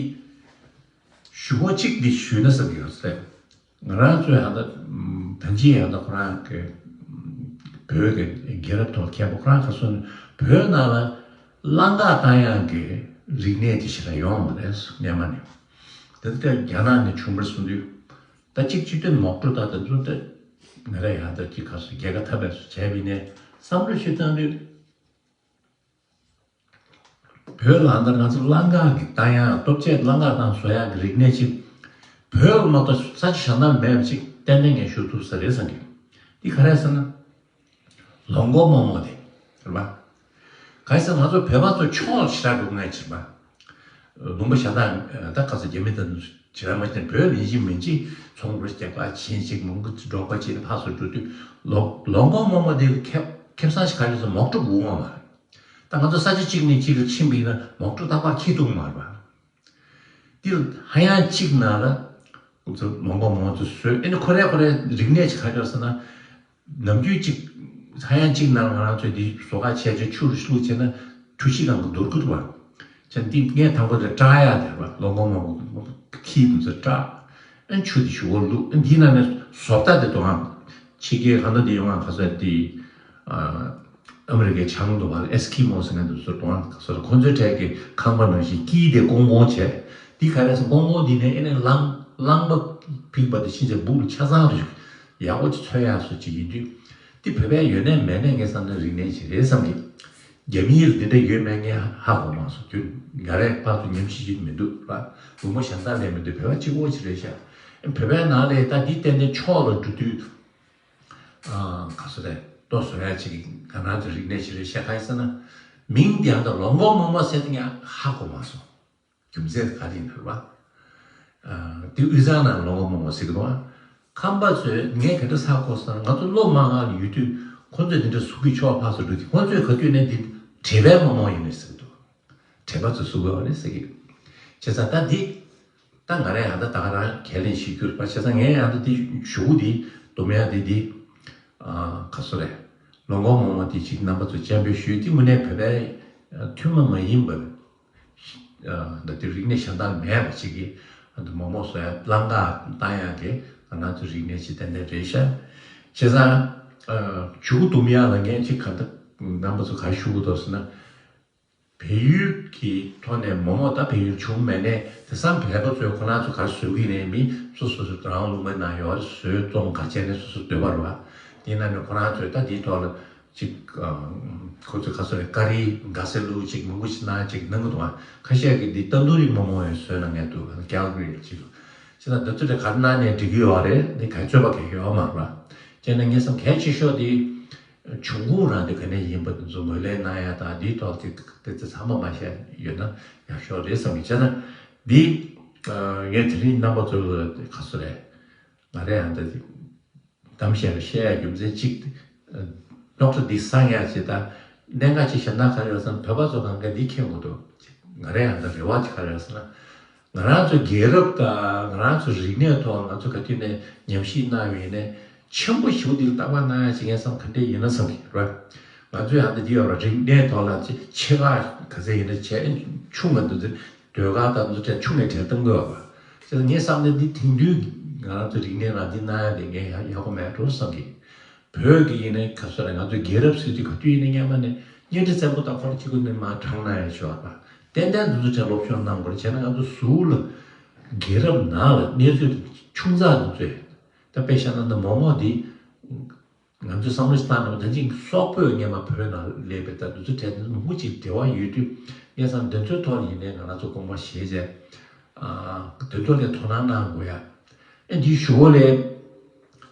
ཞུ་བ་གཅིག་འདི་ཞུས་ན་བསམ་གྱི་ཡོད་ཟེར། ང་རང་ཚོའི་ཧ་ད་ད་ཅི་ཡང་ད་ཁོ་རང་གི་བོད་ཀྱི་རྒྱལ་རབས་ཐོག་མཁན་པོ་ཁོ་རང་ཁ་སོང་བོད་ནང་ལ་གླང་ག་བཏང་ཡག་གི་རིག་གནས་དེ་ཞེ་དྲག་ཡོད་མ་རེད་སྔས་མ་ནས། དེ་ལྟར་རྒྱ་ནག་ནས་བྱུང་བར་གསུངས་དུས། ད་གཅིག་སྤྱི་དོན་མོག་ཁྲུ་ད་དེ་ཚོ་ད་ང་ར་ཡང་ད་གཅིག་ག་སོ་རྒྱལ་ཁ་ཐབས་པས་སུ་བྱས་པ་ཡིན་ནའི་བསམ་བློ་ཞིག་བཏང་དུས། བོད་ལ་ད་ང་ཚོ་གླང་ག་གི་ད་ཡང་སྟོབས་ཆེ་གླང་ག་དང་བཟོ་ཡག་གི་རིག་གནས་ཅིག་བོད་ལ་མ་གཏོགས་ས་ཆ་གཞན་དག་ལ་མེད་པ་ཅིག་ཏན་ཏན་ངས་ཞུ་ཐུབ་ས་རེད་བསམ་གི། འདི་ག་རེ་ཟེར་ན། ལོ་མགོ་རྨོ་མོ་དེ་རེད་པ། ག་རེ་ཟེར་ང་ཚོ་བོད་པ་ཚོ་ཆོས་ལ་ཞེ་དྲག་སྒུག་མཁན་ཅིག་རེད་པ། ལུང་པ་གཞན་དག་ད་ག་ཚོད་རྒྱ་མི་དང་ཞེ་དྲག་མ་བྱས་ན་བོད་ལ་ཡིན་གཅིག་མིན་གཅིག་ཚོང་རུ་རྒྱག་པ་ཕྱིན་གཅིག་མང་པོ་འབྲོག་པ་ཅིག་ནས་ཕར་ཚུར་འགྲོ་དུས་ལོ་ལོ་མགོ་རྨོ་མོ་དེ་ཁེ་ཁེ་བཟང་ཞིག་ག་རེ་ཟེར་མོག་ཁྲུ་སྒུག་ཡོད་མ་རེད། ད་ང་ཚོ་ས་ཆ་གཅིག་ནས་གཅིག་ལ་ཕྱིན་པ་ཡིན་ན་མོག་ཁྲུ་རྟག་པར་འཁྱེར་འདུག་མ་རེད་པ། འདི་ཧ་ཡང་གཅིག་ནང་ལ་ང་ཚོ་མོག་མོག་མོག་ཚོ་བཟོས། ཨེ་ནི་ཁོ་རེ་ཁོ་རེ་རིག་གནས་ཅིག་ག་རེ་ཡོད་ཟེར་ན། ནམ་རྒྱུན་གཅིག་ཧ་ཡང་གཅིག་ནང་ང་རང་ཚོས་འདི་བཟོ་ཁ་བྱས་རྗེས་ཆུ་རུ་བླུགས་བྱས་ན་གྲུ་བཞི་སྒང་ག་འདོར་གི་འདུག་བ། ཅན་ཏིག་ངས་དང་པོ་དེ་སྐྲག་ཡ་དེ་རེད་པ། ལོ་ངོ་མང་པོ་ཁྱི་དེ་ཚོ་སྐྲག་ཨ་ཆུ་དེ་ཞུ་བོ་བླུག་ཨ་འདི་ནང་ནས་བཟོ་ལྟ་དེ་དོ་ཨང་། ཕྱི་རྒྱལ་གང་ལྟར་དེ་ཡོང་ཨང་ག་ཚོད་དེ། ཨ་མི་རི་ཀའི་བྱང་དུ་བ་ཨེ་སི་ཀི་མོ་ཟེར་མཁན་དེ་ཚོ་དོ་ཨང་ག་ཚོད་ཁོང་ཚོའི་གྲས་ཀྱི་ཁང་པ་ནང་བཞིན་དཀྱིལ་དེ་ཀོང་ཀོང་བྱས། འདི་ག་རེ་ཟེར་ཀོང་ཀོང་འདི་ནས་ཨེ་ནས་རླངས་རླངས་པ་ཕིག་པ་དེ་ཕྱིན་ཆད་སྦུག་ལ་ཆ་ཚང་རེ་ཞིག་ཡག་པོ་ཅིག་འཚོལ་ཡག་སོ་ཅིག་ཡིན་དུས། འདི་བོད་པའི་ཡོད་ནས་མེད་ནས་ངས་བསམ་ན་རིག་གནས་ཅིག་རེད་བསམ་གི། རྒྱ་མིའི་འདི་འདྲ་ཡོད་མེད་ངས་ཧ་གོ་མ་སོང་། དུས་ང་རས་ཕར་ཚུར་ཉམས་ཞིབ་བྱེད་མི་འདུག་ར། བུ་མོ་གཞན་དག་ལས་མི་འདུག་བོད་པ་གཅིག་པོ་ཅིག་རེད་ཤག་བོད་པའི་ནང་ལས་ད་འདི་ཏན་ཏན་ཕྱོགས་ལ་འགྲོ་དུས། ཨ་ག་སོ་རེད། ལྟོ་བཟོ་ཡ་ཅིག་གི་ང་རང་ཚོ་རིག་གནས་ཅིག་རེད་ཤག་གང་ཡིན་ཟེར་ན། མིང་འདི་ཡང་ད་ལོ་མགོ་རྨོ་མོ་ཟེར་ཏེ་ངས་ཧ་གོ་མ་སོང་། རྒྱུ་མཚན་ག་རེ་ཡིན་ན་རེད་བ། ཨ་དེ་དབུས་གཙང་ནང་ལོ་མགོ་རྨོ་མོ་ཟེར་གི་འདུག་ཨ། ཁམས་པ་ཚོས་ངས་ག་འདྲ་ཧ་གོ་སོང་ན། ང་ཚོ་སློབ་མ་སྒང་ལ་ཡོད་དུས་ཁོང་ཚོས་དེ་འདྲ་གཟུགས་ཀྱི་ཕྱོགས་ཕར་ཚུར་འགྲོ་དུས་ཁོང་ཚོས་ག་དུས་ནས་འདི་དྲེག་པའི་རྨོ་མོ་ཡིན་ནས་ཟེར་གི་འདུག་དྲེག་པ་ཚོ་གཟུགས་པའི་འོག་ནས་ཟེར་གི། བྱས་ཙང་ད་འདི། ད་ང་རས་ཡང་ད་ད་ག་རང་ཁས་ལེན་ཞིག་གྱུར་པ་བྱས་ཙང་ངས་ཡང་ད་འདི་གཞུག་གུ་འདི་སྡོམ་ཡ་འདི་འདི། ཨ་ག་སོ་རེད། ལོ་མགོ་རྨོ་མོ་འདི་ཅིག་རྣམ་པ་ཚོ་སྤྱན་འབུལ་ཞུས། འདི་དངོས་གནས་བོད་པའི་ཐུན་མོང་མ་ཡིན་པ། ཨ་ད་འདི་རིག་གནས་གཞན་དག་ལ་མེད་པ་ཅིག་གི་ཨ་འདི་རྨོ་མོ་བཟོ་ཡ་རླངས་འཁོར་བཏང་ཡ་གི་ང་རང་ཚོ་རིག་གནས་ཅིག་ཏན་ཏན་རེད་ཤག་བྱས་ཙང་ཨ་གཞུག་གུ་སྡོམ་ཡ་ལ་ངས་ཅིག་ག་ད་རྣམ་པ་ཚོ་ག་རེ་ཞུ་དགོས་འདུག་ཟེར་ན། བལ་ཡུལ་གྱི་ཐོག་ནས་རྨོ་མོ་ད་བལ་ཡུལ་བྱུང་མེད་ནས། དེང་སང་བལ་པོ་ཚོས་ཁོ་རང་ཚོ་ག་རེ་བཟོ་གི་ནས་མི་སོ་སོ་སོ་རང་ལུང་པའི་ནང་ཡོད་རེད། བཟོས་བཙོང་ག་བྱས་ནས་སོ་སོ་སྡོད་པ་རེད་བ། དེ་ན་ནི་ཁོ་རང་ཚོས་ད་དེའི་ཐོག་ལ་ཅིག་ཁོ་ཚོས་ག་ཚོད་རེད། ཀ་རི་ག་ཟེ་ལུ་ཅིག་མང་པོ་ཞིག་གནང་ཅིག་གནང་གི་འདུག་ཁ་ཤས་ཀྱིས་འདི་ཏན་དུ་རི་རྨོ་མོ་ཡང་བཟོས་གནང་མཁན་འདུག་ཀལ་ག་རི་ཅིག་ལ། ཅི་ད་འདི་ཚོ་དེ་ག་རེ་གནང་ནས་འགྲིག་གི་ཡོད་རེད། འདི་ག་རེ་རྩོད་པ་གང་ཡང་ཡོད་མ་རེད་བ། བྱས་ན་ངས་བསམ་གལ་ཆེ་ཤོས་དེ། འབྱུང་ཁུངས་རང་དེ་ག་ནས་ཡིན་པ་དེ་ཚོ་ངོས་ལེན་གནང་ཡ་དང་། འདིའི་ཐོག་དེ་དེ་ཚོ་ཚང་མ་མ་བཤད་ཡོད་ན་ཡག་ཤོས་རེད་བསམ་གི། བྱས་ན་འདི་ངས་དེ་རིང་རྣམ་པ་ཚོ་ལ་ག་ཚོད་རེད། ང་རེ་ཡང་ད་དེ་གཏམ་བཤད་ལ་བཤད་ཡ་རྒྱུ་མཚན་གཅིག་ཌོག་ཊར་འདི་གསང་ཡ་ཅིག་དང་། གནད་འགག་ཅིག་གཞན་དག་ག་རེ་ཡོད་ཟེར་ན། བོད་པ་ཚོ་གང་ག་འདི་མཁྱེན་དགོས་འདུག་ང་རེ་ཡང་ད་རེ་བ་ཅིག་ག་རེ་ཡོད་ཟེར་ན། ང་རང་ཚོ་རྒྱལ་རབས་དང་ང་རང་ཚོ་རིག་གནས་ཐོག་ང་ཚོ་ག་དུས་ནས་ཉམས་ཞིབ་གནང་བ་ཡིན་ནའི་ཆེན་པོ་ཞེ་པོ་འདི་ལ་བརྟག་པ་གནང་ཡ་ཅིག་ངས་བསམ་ག་འདྲས་ཡིན་ན་བསམ་གྱི་རེད། ང་ཚོས་ཡང་ད་འདི་ཡོད་ར། རིག་གནས་ཐོག་ལ་ཅིག་ཆེ་ཁག་ག་ཚད་ཡིན་ན་བྱས་ཆུང་བ་འདི་ཚོ་ཟློས་གར་དང་འདི་ཚོ་ཆུང་ནས་གྲས་གཏོང་དགོས་པ། བྱས་ཙང་ངས་བསམ་ན་འདི་དེང་དུས་ང་རང་ཚོ་རིག་གནས་ལ་འདི་གནང་ཡ་དེ་ངས་ཡག་ཡག་པོ་མེད་འགྲོ་བསམ་གྱི། བོད་ཀྱི་ཡིན་ནའི་ག་ཚོད་རེད། ང་ཚོ་རྒྱལ་རབས་ཟེར་དུས་ག་དུས་ཡིན་ནའི་སྔོན་མ་ནས་གཉའ་ཁྲི་བཙན་པོ་དང་ཁོ་རང་གཅིག་པུ་ནས་མར་དྲངས་གནང་ཡ་ཆོག་པ། ཏན་ཏན་འདི་ཚོ་གྲས་སློབ་སྦྱོང་གནང་དགོས་རེད། བྱས་ན་ང་ཚོ་ཟུར་ལ་རྒྱལ་རབས་ནང་ལ་གནས་ཚུལ་ཆུང་ཙག་འདི་ཚོས། ད་དཔེ་བཞག་ན་ད་རྨོ་མོ་འདི་ང་ཚོས་བསམ་བློ་ཞིག་བཏང་ན། ད་ཅིག་སོག་པོས་སྔོན་མ་བོད་ནང་སླེབས་པའི་ད་འདི་ཚོ་གྲས་འདི་ཚོ་མང་པོ་ཅིག་འབྲེལ་བ་ཡོད་དུས། ངས་བསམ་འདི་ཚོའི་ཐོག་ལ་ཡིན་ནའི་ང་རང་ཚོ་དགོངས་པ་བཞེས་བྱས། ཨ་འདི་ཚོ་ལ་དོ་སྣང་གནང་དགོས་ཡ། ཨེ་འདིའི་གཞུག་གུ་ལ་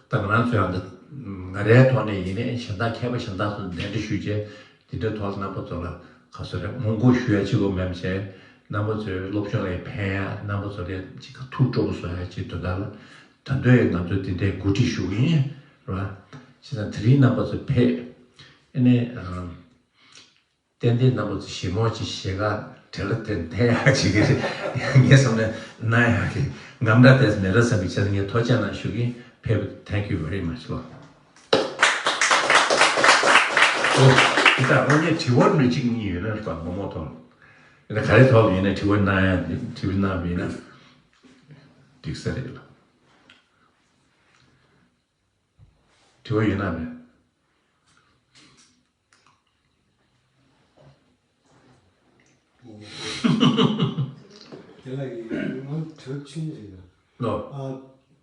ད་ང་རང་ཚོ་ཡང་ད་ང་རའི་ཐོག་ནས་ཡིན་ནའི་གཞན་དག་མཁས་པ་གཞན་དག་ཚོ་གདན་འདྲེན་ཞུས་བྱས། དེ་འདྲའི་ཐོག་ལ་རྣམ་པ་ཚོ་ལ་ག་ཚོད་རེད། སྔོན་འགོག་ཞུ་ཡ་གཅིག་པོ་མིན་པ་བྱས། རྣམ་པ་ཚོའི་སློབ་སྦྱོང་ལ་ཕན་ཡ། རྣམ་པ་ཚོ་ལ་ཅིག་ཐུགས་སྤྲོ་པོ་བཟོ་ཡ་ཅིག་དོན་དག་ལ། ད་དུང་ང་ཚོ་དེ་འདྲའི་གོ་སྒྲིག་ཞུ་གི་ཡིན་ར། བྱས་ཙང་དེ་རིང་རྣམ་པ་ཚོ་ཕེབས། ཨ་ནི་ཨ་ཏན་ཏན་རྣམ་པ་ཚོ་ཞེ་མོ་ཅིག་ཞེ་དགའ་བྲེལ་བ་དེ་འཐེན་ཡག་ཅིག་གི་རེད། ངས་བསམ་ནས་གནང་ཡག་གི་རྔམ་སྒྲ་དེ་མེད་ར་བསམ་པའི་ཆེད་དུ་ངས་ཐུགས་རྗེ་གནང་ཞུ་གི་ཡིན། ཕེབས། Thank you very much ལོ། ཨོ། ད་ལྟ་དངོས་གནས་དྲི་བ་འདྲ་གཅིག་གཉིས་ཡོད་ན་རེད་པ། རྨོ་མོ་ཐོག་ལ། ད་ག་རེ་ཐོག་ལ་ཡིན་ན་དྲི་བ་གནང་ཡ། དྲི་བ་གནང་བ་ཡིན་ན་འགྲིག་ས་རེད་ལ། དྲི་བ་ཡོད་ན་མེད། རྒན་ལགས་ཀྱིས་ང་དྲི་བ་ཆུང་ངུ་ཞིག་ཡོད། ལོ། ཨ།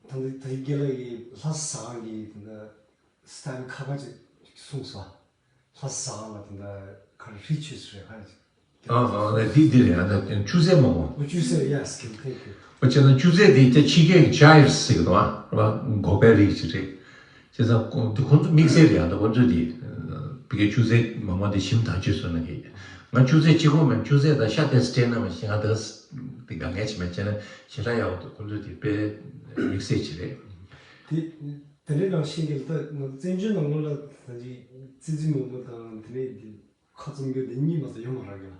ད་ལྟ་ད་རྒན་ལགས་ཀྱིས་ལྷ་ས་ཟ་ཁང་གི་ད་ལྟ་སི་ཊལ་ཁ་པར་ཅིག་གསུངས་སོང་། ལྷ་ས་ཟ་ཁང་ལ་ད་ལྟ་ག་རེ་རི་ཆུ་ཟེར་བའི་ཁ་ཅིག་ཨ་ཨ། ལགས་འདི་འདི་རེད། ཨ་ད་ཆུ་ཚོད་མང་པོ། ཨོ་ཆུ་ཚོད། Yes, thank you. ཨོ་བྱས་ན་ཆུ་ཚོད་འདི་ད་ཕྱི་རྒྱལ་གྱི་ཇ་ཡར་སི་ཟེར་གི་འདུག་ཨ། ར་འགོག་པའི་རིགས་ཅིག་རེད། བྱས་ཙང་ཁོ་འདི་ཁོང་ཚོ་དམིགས་བསལ་རེད། ཨ་ད་ཁོང་ཚོས་འདི་ཕ་གིའི་ཆུ་ཚོད་མང་པོ་འདི་ཞིམ་ཐག་ཆོད་བཟོས་གནང་གི། ང་ཆུ་ཚོད་གཅིག་པོ་མིན། ཆུ་ཚོད་དང་ཤ་དེ་སྤྲད་ན་མ་གཞི་ང་དེ་འདི་དགའ་ངེས་ཅིག་མེད། བྱས་ན་ཞེ་དྲག་ཡག་པོ་འདུག་ཁོང་ཚོས་འདི་དཔེ་དམིགས་བསལ་ཅིག་རེད། དེ་དེ་འདྲའི་ནང་བཞིན་གྱི་ད་ང་བཙན་བྱོལ་ནང་ལོགས་ལ་ད་ཅིག་ཙི་ཙི་མོ་མོ་དང་དེ་ནས་འདི། ཁ་བཙུམ་རྒྱུ་དེ་གཉིས་མ་གཏོགས་ཡོད་མ་རེད་གི་ལ།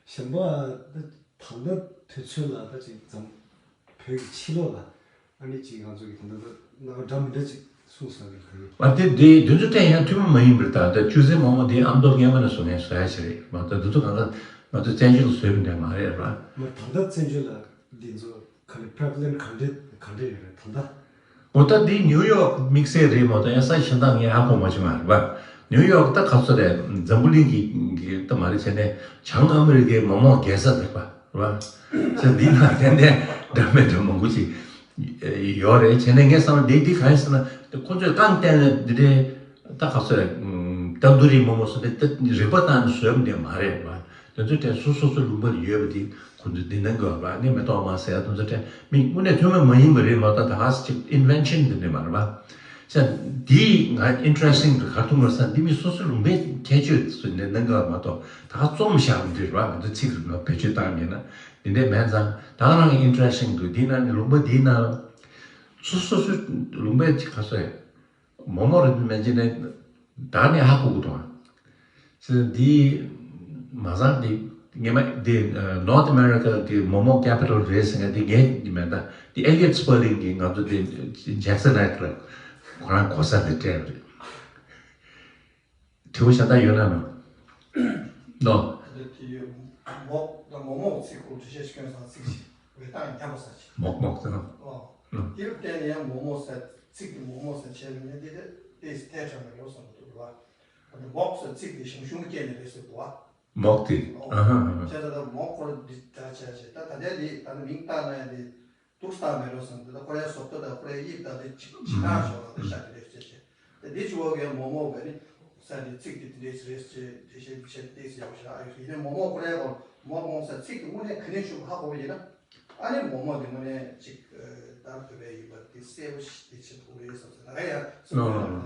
གཞན་པ་ད་ད་ལྟ་དུས་ཚོད་ལ་ད་ཅིག་འཛམ་བོད་ཀྱི་ཕྱི་ལོགས་ལ་ཨ་ནི་ཅིག་ང་ཚོ་གི་ད་ལྟ་ད་སྣང་བ་འདྲ་མི་འདྲ་ཅིག་གསུངས་སོང་གི་ལ། ཨ་དེ་དེ་དུས་ཚོད་ཐད་ཡང་ཐུན་མོང་མ་ཡིན་པར་ད་ད་ཆུ་ཚོད་མང་པོ་དེ་ཨ་མདོ་སྔོན་མ་ནས་བཟོ་མཁན་བཟོ་ཡ་ཞིག་རེད་མ་གཏོགས། དེ་ཚོ་གང་ག་ ང་ཚོ་བཙན་བྱོལ་ལ་བཟོས་པ་འདྲ་མ་རེད་ར། མ་ད་ལྟ་བཙན་བྱོལ་ལ་འདི་ཚོ་ག་རེ་prevalent ག་འདྲ་ག་འདྲ་ཡོད་རེད་ད་ལྟ། འོ་ད་འདི་ནིའུ་ཡོག་དམིགས་བསལ་རེད་མ་གཏོགས་ཡང་ས་གཞན་དག་ངས་ཧ་གོ་མ་བྱུང་བ་རེད་པ། ནིའུ་ཡོག་ད་ག་ཚོད་རེད། འཛམ་བུ་གླིང་གི་གི་ད་མ་རེད་བྱས་ནས་བྱང་ཨ་མི་རི་ཀའི་མོག་མོག་རྒྱལ་ས་རེད་པ་རེད་པ། ས་འདི་ན་ཏན་ཏན་འདྲ་མི་འདྲ་མང་པོ་ཅིག་ཡོད་རེད། བྱས་ནས་ངས་བསམ་བློ་འདི་འདི་གང་ཡིན་ཟེར་ན། ཁོ་ཚོས་རྐང་བསྟན་ནས་འདི་འདྲའི་ད་ག་ཚོད་རེད། ཏན་ཏུ་རི་མོག་མོག་སོགས་འདི་ད་རིག་པ་བཏང་ནས་བཟོས་པ་འདི་མ་རེད་པ། དེ་ཚོ་དེ་སོ་སོ་སོ་ལུང་པ་ལ་ཡོད་པ་འདི་ཁོ་ཚོས་འདི་གནང་དགོས་པ་ནི་མེ་ཏོག་མ་ཟེར་ཡ་དེ་ཚོ་དེ་མི་དངོས་གནས་ཐོན་མི་མ་ཡིན་པ་རེད་མ་གཏོགས་ད་ག་ཅིག་invention འདི་འདྲ་མ་རེད་པ། ས་འདི་ང་interesting འདུག་ག་རེ་ཐུག་མ་ས་འདི་མི་སོ་སོ་ལུང་པའི་ཁྱད་ཆོས་ཚོ་ནས་གནང་དགོས་པ་མ་གཏོགས་ད་ག་རྩོམ་བཞག་མི་འདུག་རེད་པ། ང་ཚོ་ཚིག་རིག་ལ་བེད་སྤྱོད་བཏང་ཡིན་ན་འདི་འདྲའི་མེད་ཙང་ད་ག་རང་གི་interesting འདུག་འདི་ན་ནི་ལུང་པ་འདིའི་ནང་སོ་སོ་སོ་ལུང་པའི་ཅིག་ག་ཚོད་མོག་མོག་རེད་མེད་ཅེ་ནས་ད་ནས་ཧ་གོ་གི་འདུག་ཨ། ཙི་འདི་མ་བཟང་འདི་ངས་མ་འདི་North America འདི་མོག་མོག་capital རེད་ཟེར་ན་འདི་ངས་འདི་མེད་ད། འདི་Elliot Sperling གིས་ང་ཚོ་འདི་Jackson Heights ལ་ཁོ་རང་གོ་ས་འདི་སྤྲད་རེད། དྲི་བ་གཞན་དག་ཡོད་ན་ནོ། ནོ། དེ་ཡོད། མོག་དང་མོག་མོག་ཚིག་སྐོར་འགྲེལ་བཤད་ཤིག་སྐྱོན་སང་ཚིག་ཞིག་འོད་སྟངས་ཉམས་པ་ས་ཆེ། མོག་མོག་ཟེར་ན། ཨོ། ཨུ། དེར་བརྟེན་ནས་ཡང་མོག་མོག་ཟེར་ཚིག་དེ་མོག་མོག་ཟེར་བྱས་ནས་འདི་དེ་ཏེས་ཐལ་དྲགས་མེད་རོགས་བསམ་གྱི་འདུག་ར། ཨ་ནི་མོག་ཟེར་ཚིག་དེ་ཞང་ཞུང་སྐད་ནས་རེད་ཟེར་འདུག་བ། མོག་དེ། ཨོ། ཨ་ཧ་ཧ་ཧ། བྱས་ཙང་ད་མོག་ཁོ་ར་འདི་འདྲ་བྱས་བྱས་ད་ད་ལྟའི་འདི་ད་ནི་མིང་བཏགས་ན་ཡང་འདི། འདུག་སྟངས་མེད་རོ་བསམ་དུས་ད་ཁོ་རའི་བཟོ་ལྟ་དང་ཁོ་རའི་དབྱིབས་དང་དེ་ཇི་ཇི་ལྟར་ཞོག་ལ་དེ་ཤ་དེ་རེད་ཅེས་བྱས། དེ་འདི་ཅི་བོ་གའི་མོག་མོག་གི་ནི་ས་དེ་ཚིག་དེ་དེ་འདྲས་རེད་ཅེས་དེ་བཤད་བཤད་དེ་ཟེར་བ་ཞིག་ཨ་ཡོད་ཡིན་ནའི་མོག་མོག་ཁོ་རའི་གོ་མོག་མོག་ས་ཚིག་དེ་དངོས་གནས་ག་ནས་ཤུགས་ཧ་གོ་བ་ཡིན་ན། ཨ་ནི་མོག་མོག་དེ་དངོས་གནས་ཅིག་ལྟར་བོད་པའི་ཡིན་པ་དེ་གསལ་པོ་ཞིག་དེ་བྱེད་ཐུབ་རེད་བསམ་ཟེར་ན་ཡ་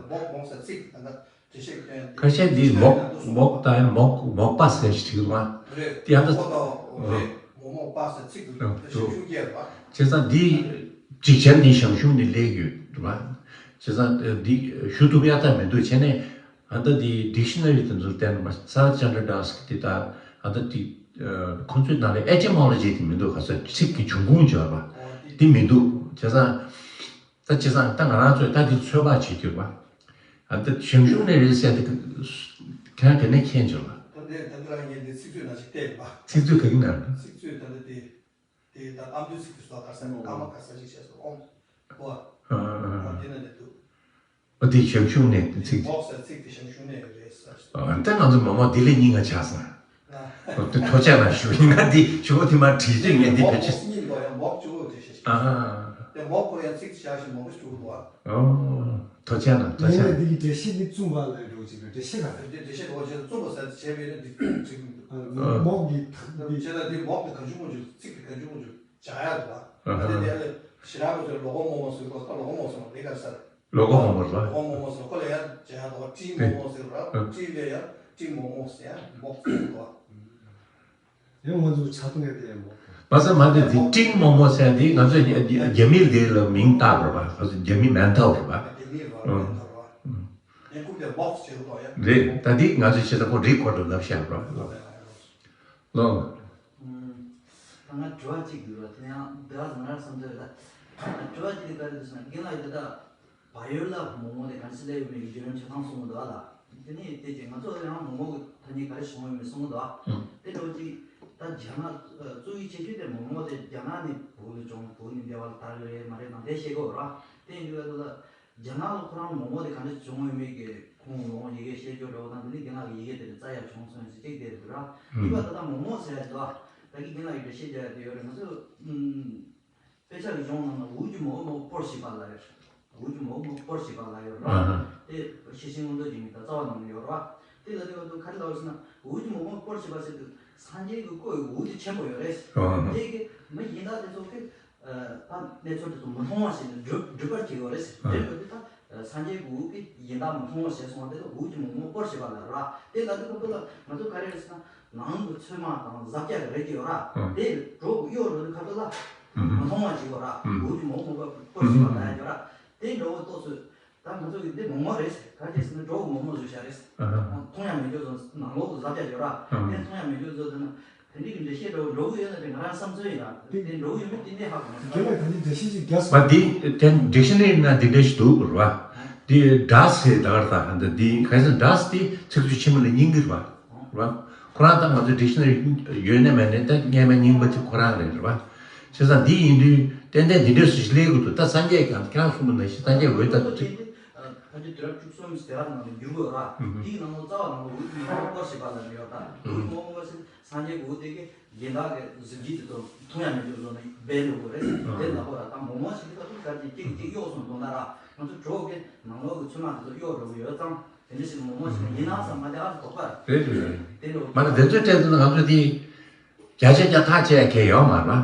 མོག་མོག་ས་ཚིག་ད་ལྟ། ཁ་ཤས་འདི་མོག་མོག་དང་མོག་མོག་པ་ཟེར་ཞིག་བྲིས་འདུག་ཨ། དེ་ཡང་ད། མོག་མོག་པ་ཟེར་ཚིག་འདུག་ཞང་ཞུང་སྐད་རེད་པ། བྱས་ཙང་འདི་གཅིག་བྱས་ནས་ཞང་ཞུང་ནས་སླེབས་ཡོད་འདུག་པ། བྱས་ཙང་འདི་ཞུ་ཐུབ་ཡག་ད་མི་འདུག་བྱས་ནས་ཨ་ད་འདི་ཌིག་ཤ་ན་རི་དེ་ཚོར་བལྟས་ན་མ་ས་ཅན་དྲ་ཌཱས་ཀྱི་དེ་ད་ཨ་ད་འདི་ཁོ་ཚོའི་ནང་ལ་ཨེ་ཊི་མོ་ལོ་ཇི་དེ་མི་འདུག་ག་ས་ཚིག་གི་འབྱུང་ཁུངས་སྦྱོར་བ་དེ་མི་འདུག་བྱས་ཙང་། ད་བྱས་ཙང་ད་ང་རང་ཚོས་ད་འདི་ཚོད་དཔག་བྱེད་རྒྱུ་རེད་པ། ཨ་ད་ཞང་ཞུང་ནས་རེད་ཟེར་ཏེ་ཁྱེད་རང་ག་ནས་མཁྱེན་བྱུང་ལ། ད་འདི་ད་འདི་རང་ངས་འདི་ཚིག་མཛོད་ནང་ཞིག་བལྟས་པ། ཚིག་མཛོད་ག་གི་ནང་ལ། ཚིག་མཛོད་ད་འདི་དེ་དེ་ད་ཨ་མདོའི་ཚིག་དེ་སོགས་གར་ས་ནས་ཨ་མ་གར་ས་ཞིག་བྱས་སོང་ཨོ། ཨ་ཨ་ཨ། དེ་ན་འདི་འདུག་ཨ་དེ་ཞང་ཞུང་ནས་ཚིག་མོག་ཟེར་ཚིག་དེ་ཞང་ཞུང་ནས་རེད་ཟེར། ཨ་ད་ང་ཚོ་མོག་མོག་དེ་ལས་སྙིང་ག་ཆགས་སོང་། ཨ་དེ་ཐུགས་རྗེ་གནང་ཞུ་ཡིན་ན་འདི་ཞུ་བོ་དེ་མ་བྲིས་དུས་ངས་འདི་བེད་སྤྱོད། མོག་མོག་གཉིས་འདུག་ཡང་མོག་གཅིག་པོ་འབྲི་ཤེས་ཤིག་ཨ་ཨ། དེ་མོག་ཁོ་ཡང་ཚིག་བཞག་ཞིག་མང་པོ་ཞིག་འདུག་ཨ། ཨོ། ཐུགས་རྗེ་གནང་ཐུགས་རྗེ་གནང་། ངས་འདི་གི་འགྲེལ་བཤད་འདི་བཙུམ་པ་ལ་འགྲོ་གཅིག་གི་འགྲེལ་བཤད་ག་རེད། འདི་འགྲེལ་བཤད་འགྲོ་བྱས་བཙུམ་པ་ཟེར་བྱས་པས་ན་འདི་བཙུམ་བྲིས་མི་འདུག་ཨ་མོག་གི་ཐག་འདི་བྱས་ན་འདི་མོག་གི་གང་བྱུང་མང་བྱུང་ཚིག་གི་གང་བྱུང་མང་བྱུང་སྦྱར་ཡག་འདུག་ཨ། ཨ་ཧ། དེ་ནས་ཞེ་དྲག་པོ་ཚོས་ལོ་གོ་མོག་མོག་ཟེར་གོ་ད་ལོ་གོ་མོག་ཟེར་བ་ལས་ཀ་ཟེར། ལོ་གོ་མོག་མོག་རེད་པ། ལོ་གོ་མོག་མོག་ཟེར་ཁོ་ལ་ཡང་སྦྱར་ཡག་འདུག་པ། སྤྲིན་མོག་མོག་ཟེར་བ་ར་སྤྲིན་ལ་ཡང་སྤྲིན་མོག་མོག་ཟེར་ཡང་མོག་ཟེར་འདུག་པ། ཡང་ང་ཚོ་ཆ་ཚང་ཡང་དེ་ཡང་མོག་མ་ས་མ་དེ་དེ་སྤྲིན་མོག་མོག་ཟེར་ཡག་དེ་ང་ཚོ་རྒྱ་རྒྱ་རྒྱ་མི་དེ་ལ་མིང་བཏགས་པ་རེད་པ། ང་ཚོ་རྒྱ་མི་མན་ཐའོ་རེད་པ། རྒྱ་མི་རེད་པ་ཨོ། མན་ཐའོ་རེད་པ། ཡང་ཁུག་དེ་མོག་ཟེར་འདུག་ཡང་། རེད་ད་དེ་ང་ཚོ་ཆ་ཚང་ཁོ་རེད་ཁོ་རེད་ལབ་བཞག་པ་རེད་པ། ལོ། ད་ང་དྲི་བ་གཅིག་ཡོད་ར་དེ་ཡང་འདི་ག་ཟང་ར་བསམ་ཚོད་ལ། དྲི་བ་གཅིག་དེ་ག་རེ་འདུག་ཟེར་ན་རྒན་ལགས་ཡོད་ད། བལ་ཡུལ་ལ་མོག་མོག་དེ་ག་འདྲ་སེ་སླེབས་ཡོད་མེད་ཀྱི་བརྒྱུད་རིམ་ཆ་ཚང་གསུང་གི་འདུག་ཨ་ལ། དེ་ནས་དེ་རྗེས་ང་ཚོ་ཡང་མོག་མོག་གི་ཐ་སྙད་ག་རེ་བྱུང་ཡོད་མེད་གསུང་གི་འདུག་ཨ། ཨང་། དེ་འདྲ་བོ་ཅིག་ད་རྒྱ་ནག་གཙོ་བོའི་ཁྱད་ཆོས་དེ་མོག་མོག་དེ་རྒྱ་ནག་ནས་བོད་ལ་བྱུང་བོད་ནས་འདི་བར་ལ་དར་གི་རེད་མ་རེད་དང་དེ་བཤད་གི་ཡོད་ར། དེ་ཡིན་དུས་ད་ལྟ་རྒྱ་ནག་ལ་ཁོ་རང་མོག་མོག་དེ་ག་འདྲ་བྱུང་ཡོད་མེད་ཀྱི་ཁོང་ལོང་ཡི་གེ་ཤེས་རྒྱུ་འདྲ་བོ་དང་དེ་ནས་རྒན་ལགས་ཀྱི་ཡི་གེ་དེ་རྩ་ཡག་བྱུང་སོང་ཡིན་ཟེར་གཅིག་དེ་རེད་འདུག་ར། ཨང་། གཉིས་པ་ད་ལྟ་མོག་མོག་ཟེར་ཡ་དེ་ད་ད་གི་རྒན་ལགས་ཀྱིས་འགྲེལ་བཤད་རྒྱག་ཡ་དེ་ཡོད་རེད། ང་ཚོ་ཨུམ། དཔེ་ཆ་གི་གཞུང་ནང་ན་འུག་གི་མོག་མོག་སྤོར་བྱེད་པ་ལ་ཡོད། འུག་གི་མོག་མོག་སྤོར་བྱེད་པ་ལ་ཡོད་ར། ཨ་ཧ། དེ་ཤེས་བཞིན་མངོན་རྟོགས་ཀྱི་མིང་ད་རྩ་བ་ནང་ན་ཡོད་ར། དེ་ལ་དེ་བར་དུ་ག་རེ་ལབ་ཟེར་ན་འུག་གི་མོག་མོག་སྤོར་བྱེད་པ་ཟེར་དུས་སངས་རྒྱས་ཀྱི་སྐུ་ཡི་འུག་དེ་ཆེན་པོ་ཡོད་རེད། ཨ་ཧ། དེ་གི་མི་ཡིན་ད་དེ་ཚོ་གི་ད་གནས་ཚུལ་དེ་ཚོ་མི་མཐོང་བ་ཞིག་ནས་སྒྲུབ་སྒྲུབ་པར་བྱེད་ཀྱི་ཡོད་རེད། ཨ་ཧ། དེ་བར་དུ་ད། སངས་རྒྱས་ཀྱི་འུག་གི་ཡིན་དག་མ་མཐོང་བ་ཞེས་གསུངས་པ་དེ་ལ་འུག་གི་མོག་མོག་སྤོར་བྱེད་པ་ལ་ར། དེ་ལ་དེ་ཁོ་ཚོ་ལ་ང་ཚོ་ག་རེ་རེད་ཟེར་ན་ནང་གི་ཚོད་མ་དང་གཟབ་རྒྱག་རེད་ཀྱི་ཡོད་ར། ཨང་། དེ་འགྲོ་གི་གཡོ་འགྲོ་དུས་ཁ་ཚོ་ལ་ཨང་། མ་མཐོང་བ་ཞིག་ཡོད་ར། ཨང་། འུག་གི་མོག་མོག་སྤོར་བྱེད་པ་ལ་ཡོད་ར། དེ་འགྲོ་གི་ཏོག་ཚོད་ད་ང་ཚོ་གི་འདི་མོག་མོག་རེད་ཟེར་ག་རེ་ཟེར་ན་འགྲོ་གི་མོག་མོག་བཟོས་བཞག་རེད། ཨང་། མཐོང་ཡ་མེད་རྒྱུ་བཟོ་ནང་ལོགས་གཟབ་རྒྱག་ཡོད་ར། ཨང་། དེ་མཐོང་ཡ་མེད་རྒྱུ་བཟོ་ཟེར་ན། དེ་འདྲའི་འགྲེལ་བཤད་འདྲ་བོ་འགྲོ་གི་ཡོད་ན་དེ་ང་རང་བསམ་ཚུལ་ཡིན་ལ། དེ་འགྲོ་གི་ཡོད་མེད་དེ་འདྲའི་ཧ་གོ་མ་སོང་། རྒན་ལགས་ད་ནི་འགྲེལ་བཤད་ཅིག་རྒྱག་སོང་། མ་འདི་དེ་ཌིག་ཤ་ན་རི་ན་འདི་འདྲ་ཞིག་འདུག་རེད་པ། འདི་ཌཱས་ཟེར་ད་གར་ད་འདི་འདི་ག་ཟེར་ཌཱས་འདི་ཚིག་མཛོད་ཆེན་མོ་ལ་རྙིང་གི་རེད་པ། རེད་པ། ཁོ་རང་ད་ང་ཚོའི་ཌིག་ཤ་ནེ་རི་ཡོད་ནས་མེད་ནས་ད་སྔས་མ་རྙིང་པ་དེ་ཁོ་རང་རེད། རེད་པ། བྱས་ཙང་འདི་ཡིན་དུས་ཏན་ཏན་འདི་འདྲས་སུ་ཞིག་སླེབས་དགོས་འདུག་ད་སངས་རྒྱས་ཀྱང་ཁྱེད་རང་གསུངས་པ་ནང་བཞིན་སངས་རྒྱས་འོད་ད་འདུག་ཅིག་ཐམས་ཅད་དུས་རབས་བཅུ་གསུམ་ཟེར་བ་ནང་དུ་འགྱུར་དགོས་ར། དེའི་ནང་ལོ་ཙཱ་བ་ནང་ལོ་འོད་ཀྱི་སྐོར་ཞེས་པ་ལ་ཡོད་ད། འོད་སྐོར་ཞེས་པ་སངས་རྒྱས་ཀྱི་འོད་དེ་གི་གཞན་དག་གི་གཟི་བརྗིད་དེ་ཚོ་མཐོང་ཡང་མི་འགྱུར་བཟོ་ནས་སྦས་འགྲོ་དགོས་རེད། དེ་ལ་ཧོ་ར་ད་མོག་མོག་ཞིག་ད་ཐུག་གར་གྱི་གཅིག་གཅིག་གཡོག་སོང་དོན་དག་ར། ང་ཚོ་གྲོགས་ཀྱི་ནང་ལོགས་ཀྱི་ཚོད་མ་དེ་ཚོ་གཡོག་འགྲོ་གི་ཡོད་ཙང་དེ་འདྲ་ཞིག་མོག་མོག་ཞིག་ཡིན་ན་བསམ་མ་བྱ་བ་ཞིག་དོགས་པ་རེད། རེད་རེད་རེད། དེ་འདྲ་མ་ན་དེ་ཚོའི་གྲས་དེ་ང་ཚོ་དེ་བརྒྱ་ཆ་བརྒྱ་ཐག་བཅད་མཁན་ཡོད་མ་རེད་པ།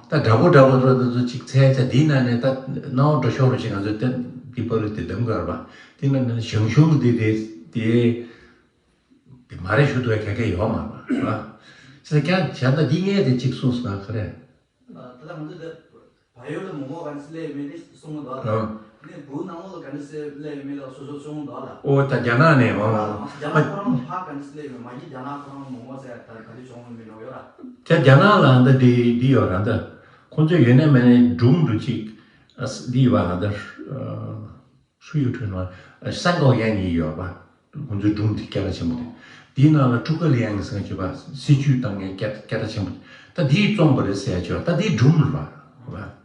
ད་འདྲ་པོ་འདྲ་པོ་ཚོ་དེ་ཚོ་གཅིག་འཚལ་ཆ་དེའི་ནང་ནས་ད་སྣང་བ་འགྲོ་ཤོར་རུ་ཞིག་ང་ཚོ་དེ་འདི་པ་རུ་དེ་གདམ་དགོས་རེད་པ། དེ་ནང་ནས་ཞང་ཞུང་དེ་དེ་དེ། དེ་མ་རེད་ཞུ་ཐུབ་ཡ་ག་གེ་ཡོད་མ་རེད། ཅེས་ཀྱང་བྱས་ན་འདི་ངས་དེ་གཅིག་གསུངས་སོང་ང་ག་རེ། ད་ལྟ་ང་ཚོ་འདི་བལ་ཡུལ་ལ་མོག་མོག་ག་འདྲ་སེ་སླེབས་ཡོད་མེད་དེ་གསུང་གི་འདུག་ཨ། ཨ་ནི་བོད་ནང་ལོགས་ལ་ག་འདྲ་སེ་སླེབས་ཡོད་མེད་ལ་སོ་སོ་གསུང་གི་འདུག་ལ། ཨོ་ད་རྒྱ་ནག་ནས་ཨོ། རྒྱ་ནག་ཁོ་རང་ལ་ཕར་ག་འདྲ་སེ་སླེབས་ཡོད་མ་གཞི་རྒྱ་ནག་ཁོ་རང་མོག་མོག་ཟེར་ཡ་ད་ག་འདྲ་བྱུང་ཡོད་མེད་ནོ་ཡོད་ར། དེ་རྒྱ་ནག་ལ་འདི་འདི་འདི་ཡོད་ར་འདི། ཁོང་ཚོས་ཡོད་ནས་མེད་ནས་སྒྲུང་འདྲ་ཅིག་འདི་ཡོད་པ་འདི། ཧྲུའུ་ཡུ་ཁྲུན་ལ་སན་ཀའོ་ཡན་གཉིས་ཡོད་པ། ཁོང་ཚོའི་སྒྲུང་དེ་སྐད་གྲགས་ཆེན་པོ་རེད། དེའི་ནང་ལ་ཀྲུ་ཀ་ལི་ཡན་ཟེར་མཁན་ཅིག་ཡོད་པ། སྲིད་ཇུས་བཏང་མཁན་སྐད་སྐད་གྲགས་ཆེན་པོ་རེད། ད་དེས་རྩོམ་པ་རེད་ཟེར་ཡ་ཅིག་ཡོད། ད་དེའི་སྒྲུང་རེད་པ། རེད་པ།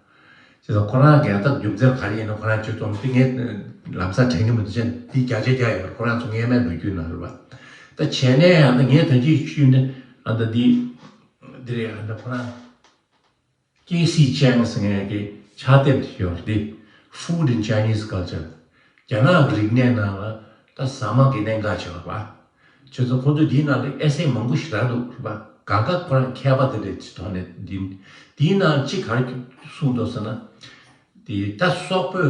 བྱས་ཙང་ཁོ་རང་གིས་ད་རྒྱུ་མཚན་ག་རེ་ཡིན་ན་ཁོ་རང་ཅིག་རྩོམ་དེ་ངས་ལམ་སང་དྲན་གྱི་མི་འདུག་བྱས་ན་དེ་བརྒྱ་ཆ་བརྒྱ་ཡོད་རེད། ཁོ་རང་ཚོ་སྔས་མའི་ལོ་རྒྱུས་ནང་རེད་པ། ད་བྱས་ནས་ཡང་ད་ངས་ད་ཅིག་ཞུས་ནས་ཨ་ད་འདི་འདི་རེད། ཨ་ད་ཁོ་རང་། ཀེ་སི་ཅང་ཟེར་མཁན་གྱི་ཕྱག་དེབ་ཡོད་རེད། Food in Chinese Culture། རྒྱ་ནག་གི་རིག་གནས་ནང་ལ་ད་ཟ་མ་གི་གནད་འགག་ཆེ་བ་རེད་པ། བྱས་ཙང་ཁོང་ཚོས་འདིའི་ནང་ལ་ཨེ་སེ་མང་པོ་ཞེ་དྲག་འདུག་རེད་པ། གང་ག་ཁོ་རང་མཁས་པ་དེ་འདྲ་ཅིག་ཐོག་ནས་འདི་འདིའི་ནང་གཅིག་ག་རེ་གསུངས་འདུག་ཟེར་ན། དེ་ད་སོག་པོའི་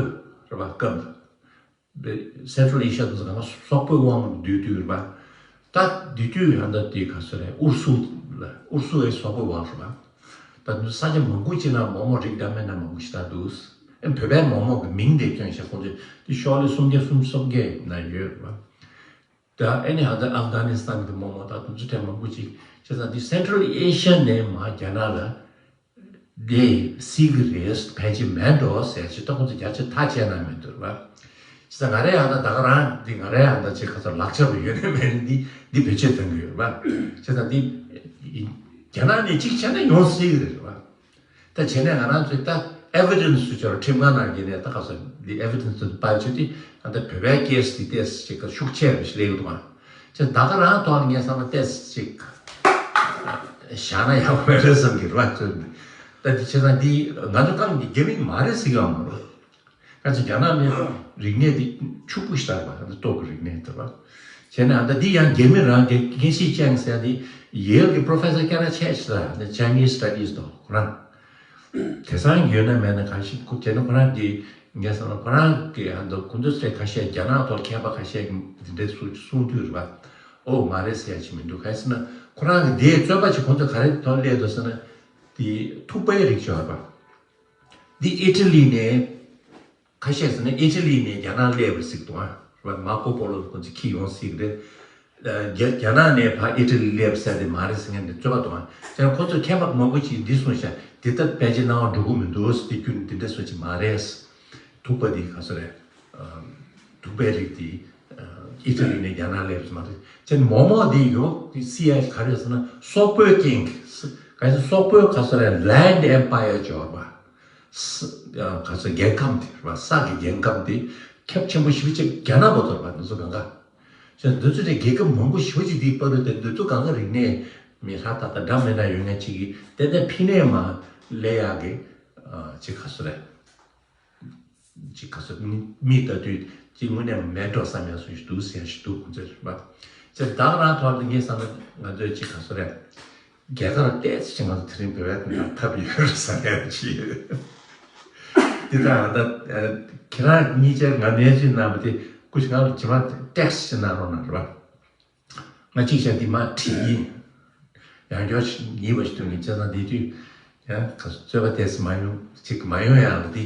རེད་པ་སྐབས། སེན་ཊྲལ་ཨེ་ཤི་ཡ་དེ་ཚོ་གང་ག་སོག་པོའི་དབང་དུ་སྡོད་དུས་རེད་པ། ད་དེ་དུས་ཧ་ད་དེ་ག་ཚོད་རེད། ཨུར་སུ་ལ་ཨུར་སུ་ཨེ་སོག་པོའི་དབང་རེད་པ། ད་དུང་ས་ཆ་མང་པོ་ཅིག་ན་མོག་མོག་རིགས་འདྲ་མིན་འདྲ་མང་པོ་ཞིག་ད་འདུག་ཨེ་བོད་པའི་མོག་མོག་གི་མིང་དེ་སྐྱོན་ཞིག་ཁོང་ཚོས་དེ་ཤོག་ལེ་སུམ་བརྒྱ་སུམ་ཅུ་སོ་བརྒྱད་ན་ཡོད་རེད་པ། ད་ཨེ་ནི་ཧ་ད་ཨབ་གྷ་ནི་སི་ཐན་གི་མོག་མོག་ད་དུང་ཚོ་གྲས་མང་པོ་ཅིག་བྱས་ཙང་དེ་སེན་ཊྲལ་ཨེ་ཤི་ཡ་ནས་མར་རྒྱ་ནག་ལ། དེ་སྲིད་ཀྱི་རེད། ཕལ་ཆེར་མེད་འགྲོ་ཟེར་ཅིག་ད་ཁོང་ཚོ་རྒྱ་ཆེ་ཐག་བཅད་ན་མི་འདུག་རེད་པ། ཅི་ད་ང་རའི་ཨ་ད་ད་ག་རང་འདི་ང་རའི་ཨ་ད་ཅིག་ཁ་ཚ་ལག་ཆ་རུ་ཡོད་ནས་མེད་ནས་འདི་འདི་བེད་སྤྱོད་གཏོང་གི་ཡོད་རེད་པ། ཅི་ད་འདི་རྒྱ་ནག་ནས་གཅིག་བྱས་ན་ཡོང་སྲིད་ཀྱི་རེད་རེད་པ། ད་བྱས་ནས་ང་རང་ཚོས་ད་ཨེ་བི་ཌེན་སི་ཚུར་ཁྲིམས་ཁང་ནང་གི་ནས་ད་ཁ་ཚ་འདི་ཨེ་བི་ཌེན་སི་ཚུར་པར་ཆོད་དེ་ཨ་ད་བོད་པའི་ཀེ་སི་འདི་ཏོག་ཙམ་ཅིག་ཤུགས་ཆེ་རུ་ཞིག་སླེབས་ཀྱི་འདུག་ཨ། ཅེས་ད་ག་རང་ཐོག་ནས་ངས་བསམ་པ་ཏོག་ཙམ་ཅིག་བཞག་ན་ཡག་པོ་མེད་རེད་བསམ་གྱི་རེད་བ། ཚོད་ད་འདི་བྱས་ཙང་འདི་ང་ཚོ་ཏང་གི་རྒྱ་མི་མ་རེད་ཟེར་གྱི་ཡོད་མ་རེད། ག་ཚོད་རྒྱ་ནག་ནས་རིག་གནས་འདི་ཕྱུག་པོ་ཞིག་རེད་བ། ད་སྟོབས་ཀྱི་རིག་གནས་དེ་རེད་བ། བྱས་ན་ད་འདི་ཡང་རྒྱ་མི་རང་གི་ཀེ་སི་ཅང་ཟེར་ཡ་འདི་ཡེལ་གྱི་པོ་རོ་ཕེ་སར་སྐད་གྲགས་ཆེ་ཞིག་རེད། Chinese Studies དོ་ཁོ་རང་། དེང་སང་ཡོད་ན་མེད་ན་གང་ཞིག་ཁོ་དེ་ནི་ཁོ་རང་གི་ངས་བསམ་ན་ཁོ་རང་གི་ཧ་འདུག་ཁོ་ཚོ་ཚོས་ཁ་ཤས་རྒྱ་ནག་ཐོག་མཁས་པ་ཁ་ཤས་ཀྱིས་འདི་འདྲའི་སུ་གསུང་དུས་རེད་པ། ཨོ་མ་རེད་ཟེར་ཡ་ཅིག་མི་འདུག་གང་ཡིན་ཟེར་ན་ཁོ་རང་གི་དེའི་རྩོད་པ་ཅིག་ཁོ་ཚོས་ག་རེ་ཐོག་སླེབས་འདུག་ཟེར་ན། དེ་ཐུག་པའི་རིགས་ཅིག་ཡོད་རེད་པ། འདི་ཨི་ཊ་ལི་ནས་ཁ་ཤས་ཟེར་ན་ཨི་ཊ་ལི་ནས་རྒྱ་ནག་སླེབས་པ་ཟེར་གི་འདུག་ཨ། རེད་པ། མར་ཀོ་པོ་ལོ་ཁོ་ཚོས་འཁྱེར་ཡོང་ཟེར་གི་རེད། རྒྱ་རྒྱ་ནག་ནས་ཕར་ཨི་ཊ་ལི་སླེབས་ཟེར་དེ་མ་རེད་ཟེར་མཁན་དེ་རྩོད་པ་འདུག་ཨ། དེ་ནས་ཁོ་ཚོས་མཁས་པ་མང་པོ་ཅིག་འདི་གསུངས་ཤག་དེ་ལྟར་ཕལ་ཆེར་སྣང་བ་འགྲོ་གི་མི་འདུག་དེ་རྒྱུ་འདི་འདྲ་བཟོ་ཅིག་མ་རེད། ཐུག་པ་འདི་ག་ཚོད་རེད། ཐུག་པའི་རིགས་འདི་ཨི་ཊ་ལི་ནས་རྒྱ་ནག་སླེབས་མ་རེད། དེ་ནས་མོག་མོག་འདི་ཡོད་སྲིད་ཡ་ག་རེ་ཟེར་ན་སོག་པོའི་རྐྱེན་གྱིས། ག་ཚོད་སོག་པོའི་ག་ཚོད་རེད། ལེན་ཌི་ཨེམ་པ་ཡར་འབྱོར་བ། ས་ཡང་ག་ཚོད་རྒྱལ་ཁམས་དེ་རེད་པ། ས་གི་རྒྱལ་ཁམས་དེ་ཁྱབ་ཆེན་པོ་ཞེ་པོ་ཅིག་རྒྱ་ནག་པོ་ཚོ་རེད་པ། འདི་ཚོ་གང་ག་ཅེས་འདི་ཚོ་དེ་རྒྱལ་ཁབ་མང་པོ་ཞེ་པོ་ཅིག་དེའི་བར་དུ་དེ་འདི་ཚོ་གང་ག་རིག་གནས་མི་ཧྲ་ཏག་ཏག་འདྲ་མི་འདྲ་ཡོད་མཁན་ཅིག་གིས་དེ་ནས་ཕི་ནས་མར་སླེབས་ཡག་གི་ཅིག་ག་ཚོད་རེད། ཅིག་ག་ཚོད་མི་མི་ལྟ་དུས་ཅིག་དངོས་གནས་མེད་འགྲོ་བསམ་ཡག་སུ་ཞིག་འདུག་ཟེར་ཡག་ཞིག་འདུག་ཁོང་ཚོས་རེད་པ། ཅེས་ད་ག་རང་ཐོག་ཏུ་ངས་བསམ་ན་ང་ཚོས་ཅིག་ག་ཚོད་རེད། རྒྱ་གར་ཏོག་ཙམ་ཅིག་ང་ཚོ་དེ་རིང་བོད་པའི་དོན་དག་ཐབས་ཡོད་རེད་བསམ་ཡག་ཅིག་ཡོད། འདི་ལྟར་ང་ད་ཁྱེད་རང་གཉིས་ཆར་ང་ནས་ཅིག་གནང་བ་དེ་སྐུ་ཞིག་ང་ལ་ཇི་མ་ཏོག་ཙམ་ཅིག་གནང་རོགས་གནང་རེད་པ། ང་གཅིག་བྱས་འདི་མར་བྲིས་ཡིན། ཡང་བསྐྱར་ཞིག་ཉེས་པ་ཞིག་ཐོན་ནས་བྱས་ཙང་འདི་དུས་ཡང་ག་རྩོད་པ་ཏོག་ཙམ་མ་ཡོང་ཅིག་མ་ཡོང་ཡག་ལ་འདི་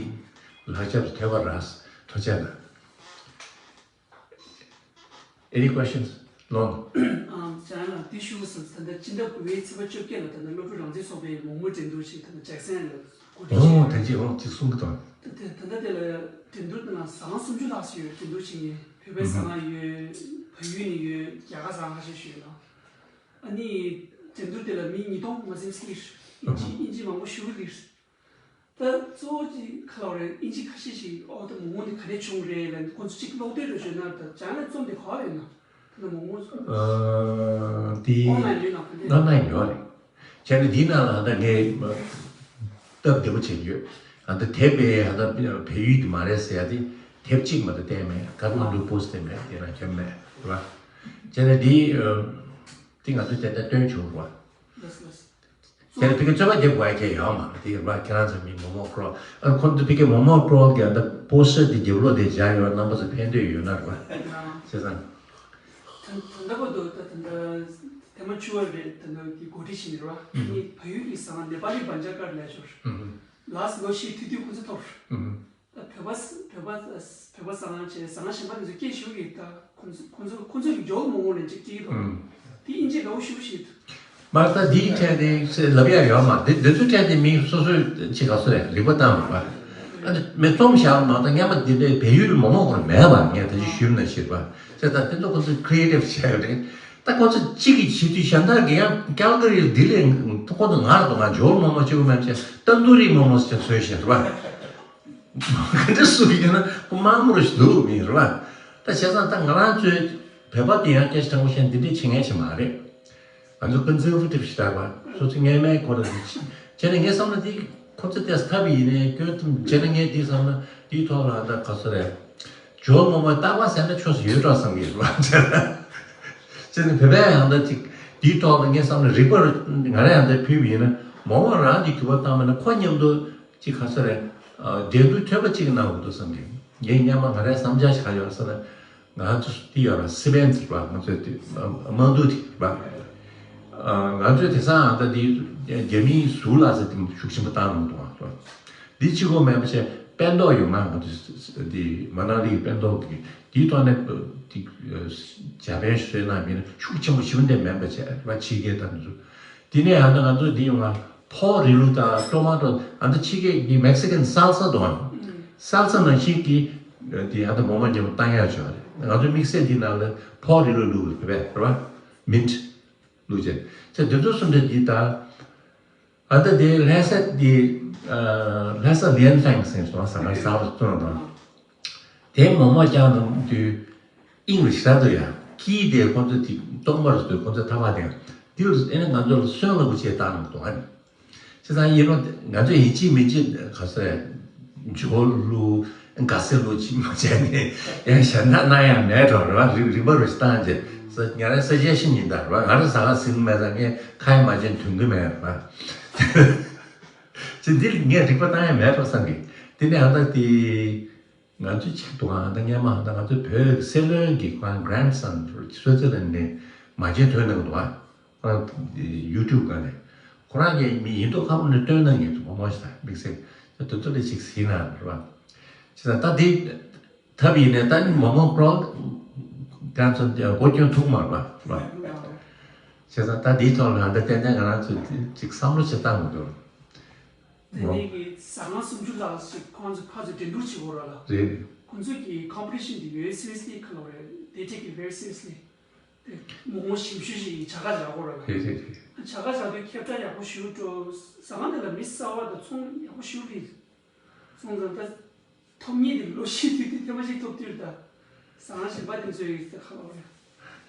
ལག་ཆ་རུ་ཐོན་པ་རག་ཐུགས་རྗེ་གནང་། Any questions? ལོང་། ཨང་། བྱས་ན་འདི་ཞུ་ཟིན། ད་ལྟ་སྤྱི་ཟླ་དགུ་པའི་ཚེས་པ་བཅོ་བརྒྱད་ལ་ད་ལྟ་སློབ་ཕྲུག་རང་བཙན་ཚོགས་པའི་མོག་མོག་འགྲན་བསྡུར་ཞིག་ད་ལྟ་ཇེག་སན་ལ་གོ་སྒྲིག་བྱས་ཡོད། ཨོ་ད་ཅི་ཨོ་ཅིག་གསུང་གི་དང་། ད་ད་ད་ལྟ་དེ་ལ་འགྲན་བསྡུར་ནང་ཟ་ཁང་སུམ་ཅུ་ལྷག་ཙམ་ཡོད། འགྲན་བསྡུར་བྱེད་མཁན་བོད་པའི་ཟ་ཁང་ཡོད། བལ་ཡུལ་ནས་ཡོད། རྒྱ་གར་ཟ་ཁང་ཁ་ཤས་ཤིག་ཡོད་ལ། ཨ་ནི་འགྲན་བསྡུར་དེ་ལ་མི་ཉིས་སྟོང་མ་ཟིན་ཙམ་སླེབས། དབྱིན་ཇི་དབྱིན་ཇི་མང་པོ་ཞེ་པོ་སླེབས། ད་གཙོ་བོ་གཅིག་ག་རེ་རེད། དབྱིན་ཇི་ཁ་ཤས་ཤིག་ཨོ་ད་མོག་མོག་འདི་ག་ནས་བྱུང་རེད་ལབ་ནས་ཁོ་ཚོ་གཅིག་ཀློག་དེབ་རེ་བྱོས་ན། ད་སྦྱང་ནས་རྩོམ་དེ་ག་པར་ཡོད་ན། ད་ལྟ་མོག་མོག་ཨ་དེ་ཨོན་ལན་ཡོད་ན་ག་འདྲས། ཨོན་ལན་ཡོད་རེད། བྱས་ན་འདིའི་ནང་ལ་ད་ངས་སྟབས་བདེ་པོ་བྱེད་ཀྱི་ཡོད། ཨ་ད་དེབ་དཔེ་ཨ་ད་བལ་ཡུལ་དེ་མ་རེད་ཟེར་ཡ་དེ་དེབ་གཅིག་མ་གཏོགས་བསྟན་མེད། ཀ་ཐ་མན་ཌུ་པོ་སི་ཊི་བསྟན་མེད། དེ་རང་ཁྱབ་མེད་རེད་པ། བྱས་ན་འདི་འདི་ང་ཚོས་དེ་ལྟར་སྟོན་བྱུང་རེད་པ། ལགས་སོ་ལགས་སོ། དེ་ལ་ཕ་གི་རྩོད་པ་རྒྱབ་དགོས་ཡ་གང་ཡང་ཡོད་མ་རེད། དེ་རེད་པ། ཁྱེད་རང་ཚོ་མི་མོག་མོག་ཀྲོལ། ཨ་ཁོང་ཚོ་ཕ་གི་མོག་མོག་ཀྲོལ་གྱི་ཨ་ད་པོ་སི་ཊར་དེ་རྒྱབ་ལོགས་དེ་སྦྱར་ཡོད། རྣམ་པ་ཚོ་ཕན་ཐོགས་ཡོད་ན་རེད་པ། བྱས་ཙང་། ད་ད་ལྟ་བར་དུ་ད་ད་ལྟ་ཐེངས་མ་བཅུ་པ་རེད། ད་ལྟ་གི་གོ་སྒྲིག་བྱས་ནས་རེད་པ། ཨ་ནི་བལ་ཡུལ་གྱི་ཟ་ཁང་ནེ་པ་ལི་བན་ཇ་ཀར་ལེ་ཤོར། ལགས་སོ། ལོ་བཞི་ཐུག་དུས་ཁོང་ཚོ་ཐོབ། ད་བོད་པ་བོད་པ་བོད་པ་ཟ་ཁང་བྱས། ཟ་ཁང་གཞན་པ་དེ་ཚོ་སྐད་ཞུ་གི། ད་ཁོང་ཚོ་ཁོང་ཚོ་ཁོང་ཚོ་གི་ཇོ་མོག་མོག་ལབ་ཅིག་སྐད་ཐོབ། དེ་དབྱིན་ཇི་ལ་འོ་ཞུ་ཞིག་འདུག། མ་ད་འདིའི་ཐད་དེ་ལབ་ཡ་ཡོད་མ་རེད། འདི་ཚོའི་ཐད་དེ་མི་སོ་སོས་ཅིག་ག་སོ་རེད། རིག་པ་བཏང་རོགས་པ། ཨ་ནི་མི་རྩོམ་བཞག་མ་ད་སྔན་མ་འདི་འདྲའི་བལ་ཡུལ་མོག་མོག་ཁོ་རང་མེད་པ། ངས་ད་ཅི་ཞུས་ན་ཤེས་པ། བྱས་ཙང་དེ་ཚོ་ཁོ་ཚོས་ཁྲི་ཨེ་ཊིབ་བྱས་ཡོད་རེད། ད་ཁོ་ཚོ་གཅིག་གིས་བྱེད་དུས་གཞན་དག་གིས་ཡང་ཀལ་ཀ་རིར་འདི་ལས་ཁོ་ཚོ་ངར་དུ་ང་ཇོ་མོག་མོག་གཅིག་པུ་མེད་བྱས། ཏན་ཏུ་རི་མོག་མོག་ཅིག་བཟོས་བཞིན་རེད་པ། ག་འདྲ་སུ་ཡིན་ན་ཁོ་དམར་མོ་རུ་ཞིག་འདུག་མིན་རེད་པ། ད་བྱས་ཙང་ད་ང་རང་ཚོའི་བོད་པ་དེ་ཡང་སྐད་ཆ་དྲང་པོ་བཤད་ན་འདི་འདྲའི་བྱེད་མཁན་ཞིག་མ་རེད། ང་ཚོ་ཀོན་སར་ཝེ་ཊིབ་ཞེ་དྲག་པ། སོ་སོ་སྔོན་མའི་སྐོར་ལ་འདི་བྱས་ནས་ངས་བསམ་ན་འདི་ཁོ་ཚོ་ཏོག་ཙམ་ཐབས་ཡིན་ནའི་སྐྱོན་ཐུབ། བྱས་ན་ངས་འདི་བསམ་ན་འདིའི་ཐོག་ལ་ད་ག་ཚོད་རེད། ཇོ་མོག་མོག་རྟག་པར་ཟེར་ན་ཆོས་སུ་ཡོད་འགྲོ་བསམ་གྱི་རེད་པ། བྱས་ན་བོད་པས་ཡང་ད་ཅིག་འདིའི་ཐོག་ལ་ངས་བསམ་ན་རིག་པ་ང་རང་ཡང་ད་ཕུལ་བ་ཡིན་ན། མོག་མོག་རང་གི་གུས་པ་བཏང་བ་ན་ཁོ་མཉམ་དུ་ཅིག་ག་ཚོད་རེད། འགྲན་བསྡུར་ཐོན་པ་གཅིག་གནང་དགོས་འདུག་བསམ་གྱི། ངས་སྔོན་མ་ང་རའི་བསམ་འཆར་ཞིག་ག་ཡོད་ཟེར་ན། ང་ཚོ་འདི་ཡོད་ར། སི་པན་ཟེར་བ། ང་ཚོའི་དེ་དམག་འཁྲུག་དེ་ར། ང་ཚོའི་དེང་སང་ད་འདི་རྒྱ་མིའི་ཟུར་ལ་ཟེར་དེ་ཤུགས་ཆེན་པོ་བཏང་གནང་འདུག་ཨ། འདི་གཅིག་པོ་མིན་པ་བྱས་པན་ཏོག་ཡོད་ན། ང་ཚོ་འདི་མ་ན་ལི་གི་པན་ཏོག་གི་འདིའི་ཐོག་ནས་འདི་འཇར་པན་བཟོས་ན་མིན་ན་ཤུགས་ཆེན་པོ་ཞིག་འདི་མིན་པ་བྱས་པ། ཕྱི་རྒྱལ་དང་འདི་ཚོ། འདི་ནས་ཨ་ད་ང་ཚོ་འདི་ཡོང་ང་ཕོ་རི་ལུ་དང་ཊོ་མ་ཊོ། ཨ་ད་ཕྱི་རྒྱལ་གྱི་མེག་སི་ཀན་སཱལ་ས་དང་། སཱལ་ས་ནང་བཞིན་གྱི་འདི་ཨ་ད་མོག་མོག་མཉམ་པོ་བཏང་ཡག་ཅིག་ཡོད་རེད། ང་ཚོ་དམིགས་བསལ་འདི་ནང་ལ་ཕོ་རི་ལུ་བླུགས་ཡོད་རེད་པ། མིན་ཊི་བླུགས་བྱས། བྱས་འདི་ཚོ་གསུམ་འདྲ་འདི་དང་། ཨ་ད་དེ་ལྷ་ས་འདི་ལྷ་ས་ལིན་ཧྥང་ཟེར་སོང་ཟ་ཁང་གསར་པ་བཙུགས་དང་། དེ་མོག་མོག་བཀྱག་གནང་དུས་དབྱིངས་རུ་ཞེ་དྲག་འདུག་ཡ། ཀི་དེ་ཁོ་ཚོ་དེ་སྟོང་པར་འདུག། ཁོ་ཚོ་ཐག་པ་དེ་འདི་ལ་ཨེ་ནི་ང་ཚོ་ལ་སོན་ལ་བུ་ཆེ་བཏང་གནང་འདུག་ཨ་ནི། བྱས་ཙང་ཡིན་ནོ་ང་ཚོ་ཡིན་གཅིག་མིན་གཅིག་ག་ས་ཇོ་ལུ་ག་སེ་ལུ་ཅིག་མ་བྱས་ནས་ཡང་གཞན་དག་གནང་ཡ་མེད་འགྲོ་རེད་པ། རིག་རིག་པ་རུ་ཞིག་བཏང་རྗེས་ས་ང་རའི་ས་ཆའི་ཤིང་ཡིན་ད་རེད་པ། ང་རའི་ཟ་ཁང་ཟིན་མེད་ཙང་ངས་ཁ་ཡ་མ་བྱས་ཐོན་གི་མེད་རེད་པ། ཅི་འདི་ལ་ངས་རིག་པ་བཏང་ཡ་མེད་འགྲོ་བསམ་གི། དེ་ནས་ཨ་ད་དེ། ང་ཚོ་གཅིག་འདུག་ཨ། ད་སྔོན་མ་ཨ་ད་ང་ཚོ་བོད་སྲིད་བློན་གྱི་ཁོ་རང་གྷ་རེན་ཌི་སན་སུའི་ཙི་ལན་ནས་མ་བྱན་ཐོན་གནང་འདུག་ཨ། ཁོ་རང་ཡུ་ཊུབ་སྒང་ནས་ཁོ་རང་གི་མི་ཡིན་མདོག་ཁ་པོ་ནས་སྟོན་གནང་ཡོད་འདུག། མོག་མོག་ཞིག་དང་དམིགས་བསལ་དེ་ཚོ་ལ་ཅིག་གཟིགས་གནང་རེད་པ། བྱས་ཙང་ད་འདི་ཐབས་ཡིན་ནས་ད་མོག་མོག་ཀྲོལ་གང་ཚོ་འདི་སྒོ་སྐྱོན་ཐུག་མ་རེད་པ། བྱས་ཙང་ད་འདིའི་ཐོག་ལ་ད་ཏན་ཏན་ང་རང་ཚོས་ཅིག་བསམ་བློ་ཅིག་བཏང་དགོས་འདུག། དེ་ནས་ཀྱི་ཟ་ཁང་སུམ་ཅུ་ལྷག་ཞིག་ཁོང་ཚོ་ཕར་ཚུར་འགྲན་བསྡུར་བྱེད་དགོས་ར་ལ། རེད། ཁོང་ཚོ་གི་ཀོམ་པི་ཊི་ཤན་དེ་very seriously ཁ་ལོ་རེད། They take it very seriously. དེ་མོག་མོག་ཞིམ་ཤོས་ཤིག་བྱ་དགའ་བཞག་དགོས་ར་ལ། རེད་རེད་རེད། བྱ་དགའ་བཞག་དུས་ཁྱབ་བསྒྲགས་ཡག་པོ་ཞུ་འགྲོ། ཟ་ཁང་དེ་ལ་མི་གསར་བ་དང་ཚོང་ཡག་པོ་ཞུ་རེད། སོང་ཙང་ད། ཐོབ་ཉེས་དེ་ལོ་བཞི་དུས་དེ་ཐེངས་མ་གཅིག་ཐོབ་དུས་ད། ཟ་ཁང་གཞན་པ་དེ་ཚོའི་ཡིག་ཚད་ཁ་ལོ་རེད།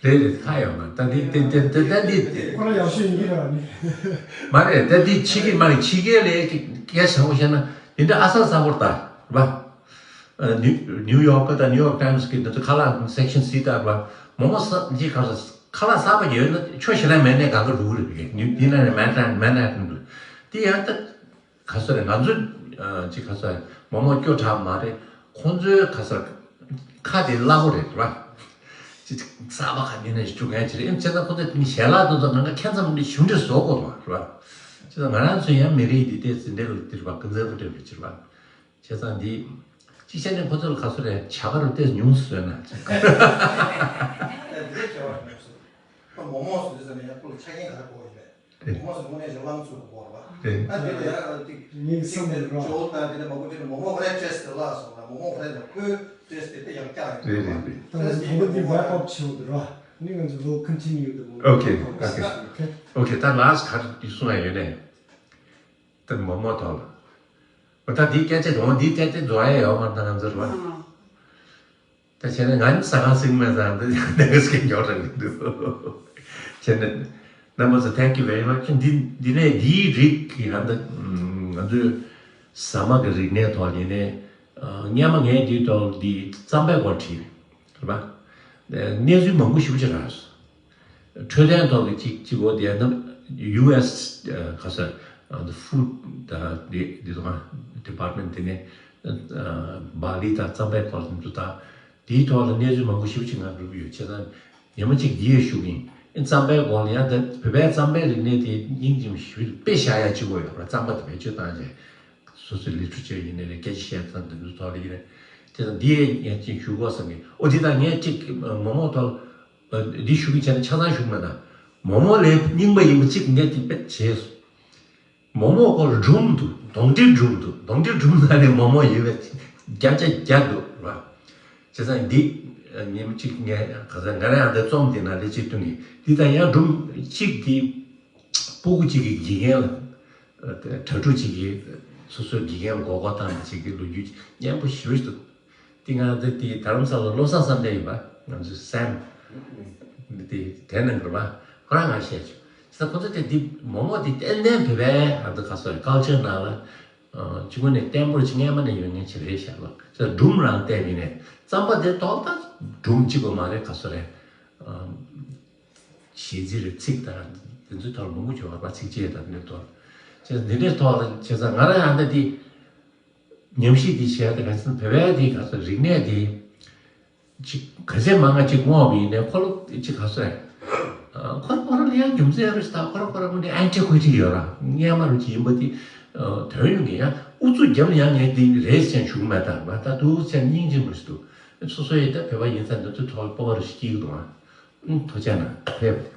རེད་རེད། ཁ་ཡོང་ན་ད་འདི་དེ་དེ་དེ་ད་འདི་དེ། ཁོ་རང་ཡག་ཤོས་ཡིན་གྱི་རེད་ནི། མ་རེད། ད་འདི་ཕྱི་རྒྱལ་མ་རེད། ཕྱི་རྒྱལ་ལས་སྐད་ཆ་བྱུང་བཤད་ན་འདི་འདྲ་ཨ་ས་ས་བོར་ད་རེད་པ། ནིའུ་ནིའུ་ཡོག་གི་ད་ནིའུ་ཡོག་ཊའིམ་སི་གི་འདི་ཚོ་ཁ་ལག་སེག་ཤན་སི་ད་རེད་པ། མོག་མོག་ས་འདི་ཁ་ས་ཁ་ལག་གསར་པ་ཡོད་ན་ཆོ་ཞེ་དྲག་མེད་ནས་གང་ག་འགྲོ་གི་རེད། འདི་ན་ནས་མན་ཧ་ཊན་མན་ཧ་ཊན་འགྲོ། འདི་ཡང་ད། ག་ཚོད་རེད། ང་ཚོ་ཅིག་ག་ཚོད་མོག་མོག་སྐྱོ་དྲགས་མ་རེད། ཁོང་ཚོའི་ག་ཚོད་ཁ་དེ་སླ་པོ་རེད་ར། ཅིག་གསར་པ་ག་ནས་ནས་བཅུག་མཁན་ཅིག་རེད། ཨེམ་བྱས་ཙང་ཁོང་ཚོ་དེ་ནི་ཞལ་ལག་དེ་ཚོ་ང་ཁ་ཁྱད་མཚར་མི་འདྲ་ཞིམ་འདྲ་བཟོ་དགོས་མ་རེད་བ། བྱས་ཙང་ང་རང་ཚོ་ཡང་མི་རིགས་འདི་ཏོག་ཙམ་འདྲ་རུ་འདིར་བ་ཀུན་གསལ་པོ་འདྲ་རུ་ཅིག་རེད་བ། བྱས་ཙང་འདི་ཅིག་བྱས་ནས་ཁོང་ཚོ་ལ་ག་ཚོད་རེད། བྱ་དགའ་རུ་ཏོག་ཙམ་ཉུང་ཙམ་བཟོས་ན། ཨ་འདི་འདྲ་བྱས་པ་རེད་མ་གཏོགས། ཁོ་མོག་མོག་བཟོས་ཙམ་ནས་ཡང་ཁོ་ལ་ཆ་རྐྱེན་ག་རེ་དགོས་ཡོད་པས། རེད། མོག་མོག་ཟེར་དངོས་གནས་ཀྱི་རླངས་ཚུབ་དགོས་རེད་པ། རེད། ཨ་དེ་ལ་ཡང་ཅིག་ངས་ཅིག་བསམ་དེ་པ་ཇོ་དང་དེ་ནས་མང་པོ་བྱས་ནས་མོག་མོག་རེད་ཌི་རེ་སི་དེ་བརླག་སོང་ན་མོག་མོག་རེད་ལ་ཁོའི་ཌི་རེ་སི་དེ་དེ་ཡང་བཀྱག་ཡོད་རེད། རེད་རེད་རེད། ད་ལྟ་ཁོང་ཚོ་འདི་བེག་ཨབ་བྱེད་དགོས་རེད་པ། ནི་ང་ཚོ་will continue the movement. Okay, okay. Okay. Okay, ད་last ག་རེ་གསུང་ཡ་ཡོད་ནས། ད་མོག་མོག་ཐོག་ལ། ད་འདིའི་སྐད་ཆ་དང་འདིའི་སྐད་ཆ་རྫོགས་ཡ་ཡོད་མ་རེད་ད་ང་ཚོར་བ། ད་བྱས་ན་ང་ནི་ཟ་ཁང་ཟིག་མེད་ཙང་འདི་ནས་སྐད་ཉོག་རང་གི་འདུག་བྱས་ན་རྣམ་པ་ཚོ་thank you very much. འདི་འདི་ནས་འདིའི་རིགས་ཀྱི་ཧ་ད་ང་ཚོའི་ཟ་མ་གི་རིག་གནས་ཐོག་ཡིན་ནས་སྔན་མ་ངས་འདིའི་ཐོག་འདི་རྩམ་པའི་སྐོར་བྲིས་རེད་པ། གནས་ཚུལ་མང་པོ་ཞེ་པོ་ཅིག་རག་སོང་། འཕྲོད་བསྟེན་ཐོག་གི་གཅིག་གཅིག་འོ་དེ་ནི་ཡུ་ཨེས་ག་ས་the food the the the department དེ་ནས་བག་ལེབ་དང་རྩམ་པའི་སྐོར་དེ་ཚོ་དང་དེའི་ཐོག་ལ་གནས་ཚུལ་མང་པོ་ཞེ་པོ་ཅིག་ང་འགྲུབ་ཡོད་བྱས་ཙང་ཉི་མ་གཅིག་འདི་ཡས་ཞུ་གི་ཡིན། རྩམ་པའི་སྐོར་ལ་ཡང་ད་བོད་པའི་རྩམ་པའི་རིག་གནས་དེ་སྙིང་རྗེ་མོ་ཞེ་པོ་དཔེ་བཞག་ཡ་གཅིག་པོ་ཡོད་ར། རྩམ་པ་དེ་བེད་སྤྱོད་བཏང་བྱས་སོ་སོའི་literature ཡིན་ནའི་རེད། སྐད་ཆ་བཤད་སྟངས་དེ་ཚོ་ཐོག་ལ་ཡིན་ནའི་བྱས་ཙང་འདི་ཡས་ངས་གཅིག་ཞུ་དགོས་བསམ་གི། ཨོ་དེ་དང་ངས་གཅིག་མོག་མོག་ཐོག་འདི་ཞུ་གི་བྱས་ན་ཆ་ཚང་ཞུ་གི་མེད་ད། མོག་མོག་ལས་རྙིང་པ་ཡིན་པ་གཅིག་ངས་དེ་དཔེ་བྱས་སོང་། མོག་མོག་སྐོར་སྒྲུང་འདུག་གདོན་འདྲེ་སྒྲུང་འདུག་གདོན་འདྲེ་སྒྲུང་ནང་ནས་མོག་མོག་ཡོད་པའི་བརྒྱ་ཆ་བརྒྱ་འདུག་ར། བྱས་ཙང་འདི་ཉིན་གཅིག་ངས་ག་ས་ང་རང་ཡང་འདི་རྩོམ་འདི་ནང་ལས་གཅིག་བཏོན་གི། འདི་དང་ཡང་སྒྲུང་གཅིག་འདི་སྤུ་གུ་གཅིག་གི་དགེ་རྒན་ལ་གྲྭ་ཕྲུག་གཅིག་གིས་སོ་སོའི་དགེ་རྒན་ལ་མགོ་སྐོར་བཏང་བ་གཅིག་གི་ལོ་རྒྱུས་སྙན་པོ་ཞེ་པོ་ཞིག་འདུག་དེ་ང་ཚོ་དེ་དྷ་རམ་ས་ལ་བློ་བཟང་བསམ་གཏན་ཡིན་པ། ང་ཚོའི་སེམ་དེ་དེ་ནང་གི་རེད་པ། ཁོ་རང་ང་བཤད་བྱུང་། ས་ཁོ་ཚོ་དེ་དེ་མོག་མོག་དེ་ཏན་ཏན་བོད་པའི་ཨ་ད་ག་སོ་རེད་ཀལ་ཅར་ནང་ལ་ཅི་ངོ་ནས་བརྟན་པོར་ཅི་སྔས་མ་ནས་ཡོད་ངེས་ཅི་རེད་ཤག་ལ། ས་སྒྲུང་རང་བལྟས་པ་ཡིན་ནས་རྩམ་པ་དེ་ཏོག་ད་སྒྲུང་གཅིག་པོ་མ་རེད་ག་སོ་རེད། གཞས་ཚིག་རེད། ཚིག་དང་དེ་ཚོའི་ཐོག་ལ་མང་པོ་བྱུང་བ་རེད་པ། ཚིགས་བཅད་དང་དེ་ཚོ་ཐོག་ལ་བྱས་འདི་འདྲའི་ཐོག་ལ་བྱས་ཙང་ང་རང་ཡང་ད་དེ། ཉམས་ཞིབ་འདི་བྱས་ཏེ་ག་ཚོད་བོད་པའི་འདི་ག་ཚོད་རིག་གནས་འདི་ཅིག་ག་ཚད་མང་ང་ཅིག་བསྔོགས་པ་ཡིན་ནའི་ཁོ་ལོ་ཅིག་ག་ཚོད་ཁོ་རང་ཁོ་རང་ལ་ཡང་རྒྱུ་མཚན་རེ་ཞིག་དང་ཁོ་རང་ཁོ་རང་ངོས་ནས་antiquity ཡོད་ར། སྔན་མ་རུ་ཅིག་ཡིན་པ་འདི་དོན་ཡོང་གི་ཡང་ཨུ་ཚུགས་རྒྱབ་ན་ཡང་ངས་འདི་རེད་ཅེས་ཞུ་གི་མེད་ད་ར། ད་འདུག་ཚེ་སྙིང་རྗེ་མོ་ཞིག་འདུག་སོ་སོ་ཡི་ད་བོད་པ་ཡིན་ཙང་འདི་ཚོའི་ཐོག་ལ་སྤོབས་པ་རེ་ཞིག་སྐྱེ་གི་འདུག་ཨ། ཐུགས་རྗེ་གནང་། ཕེབས།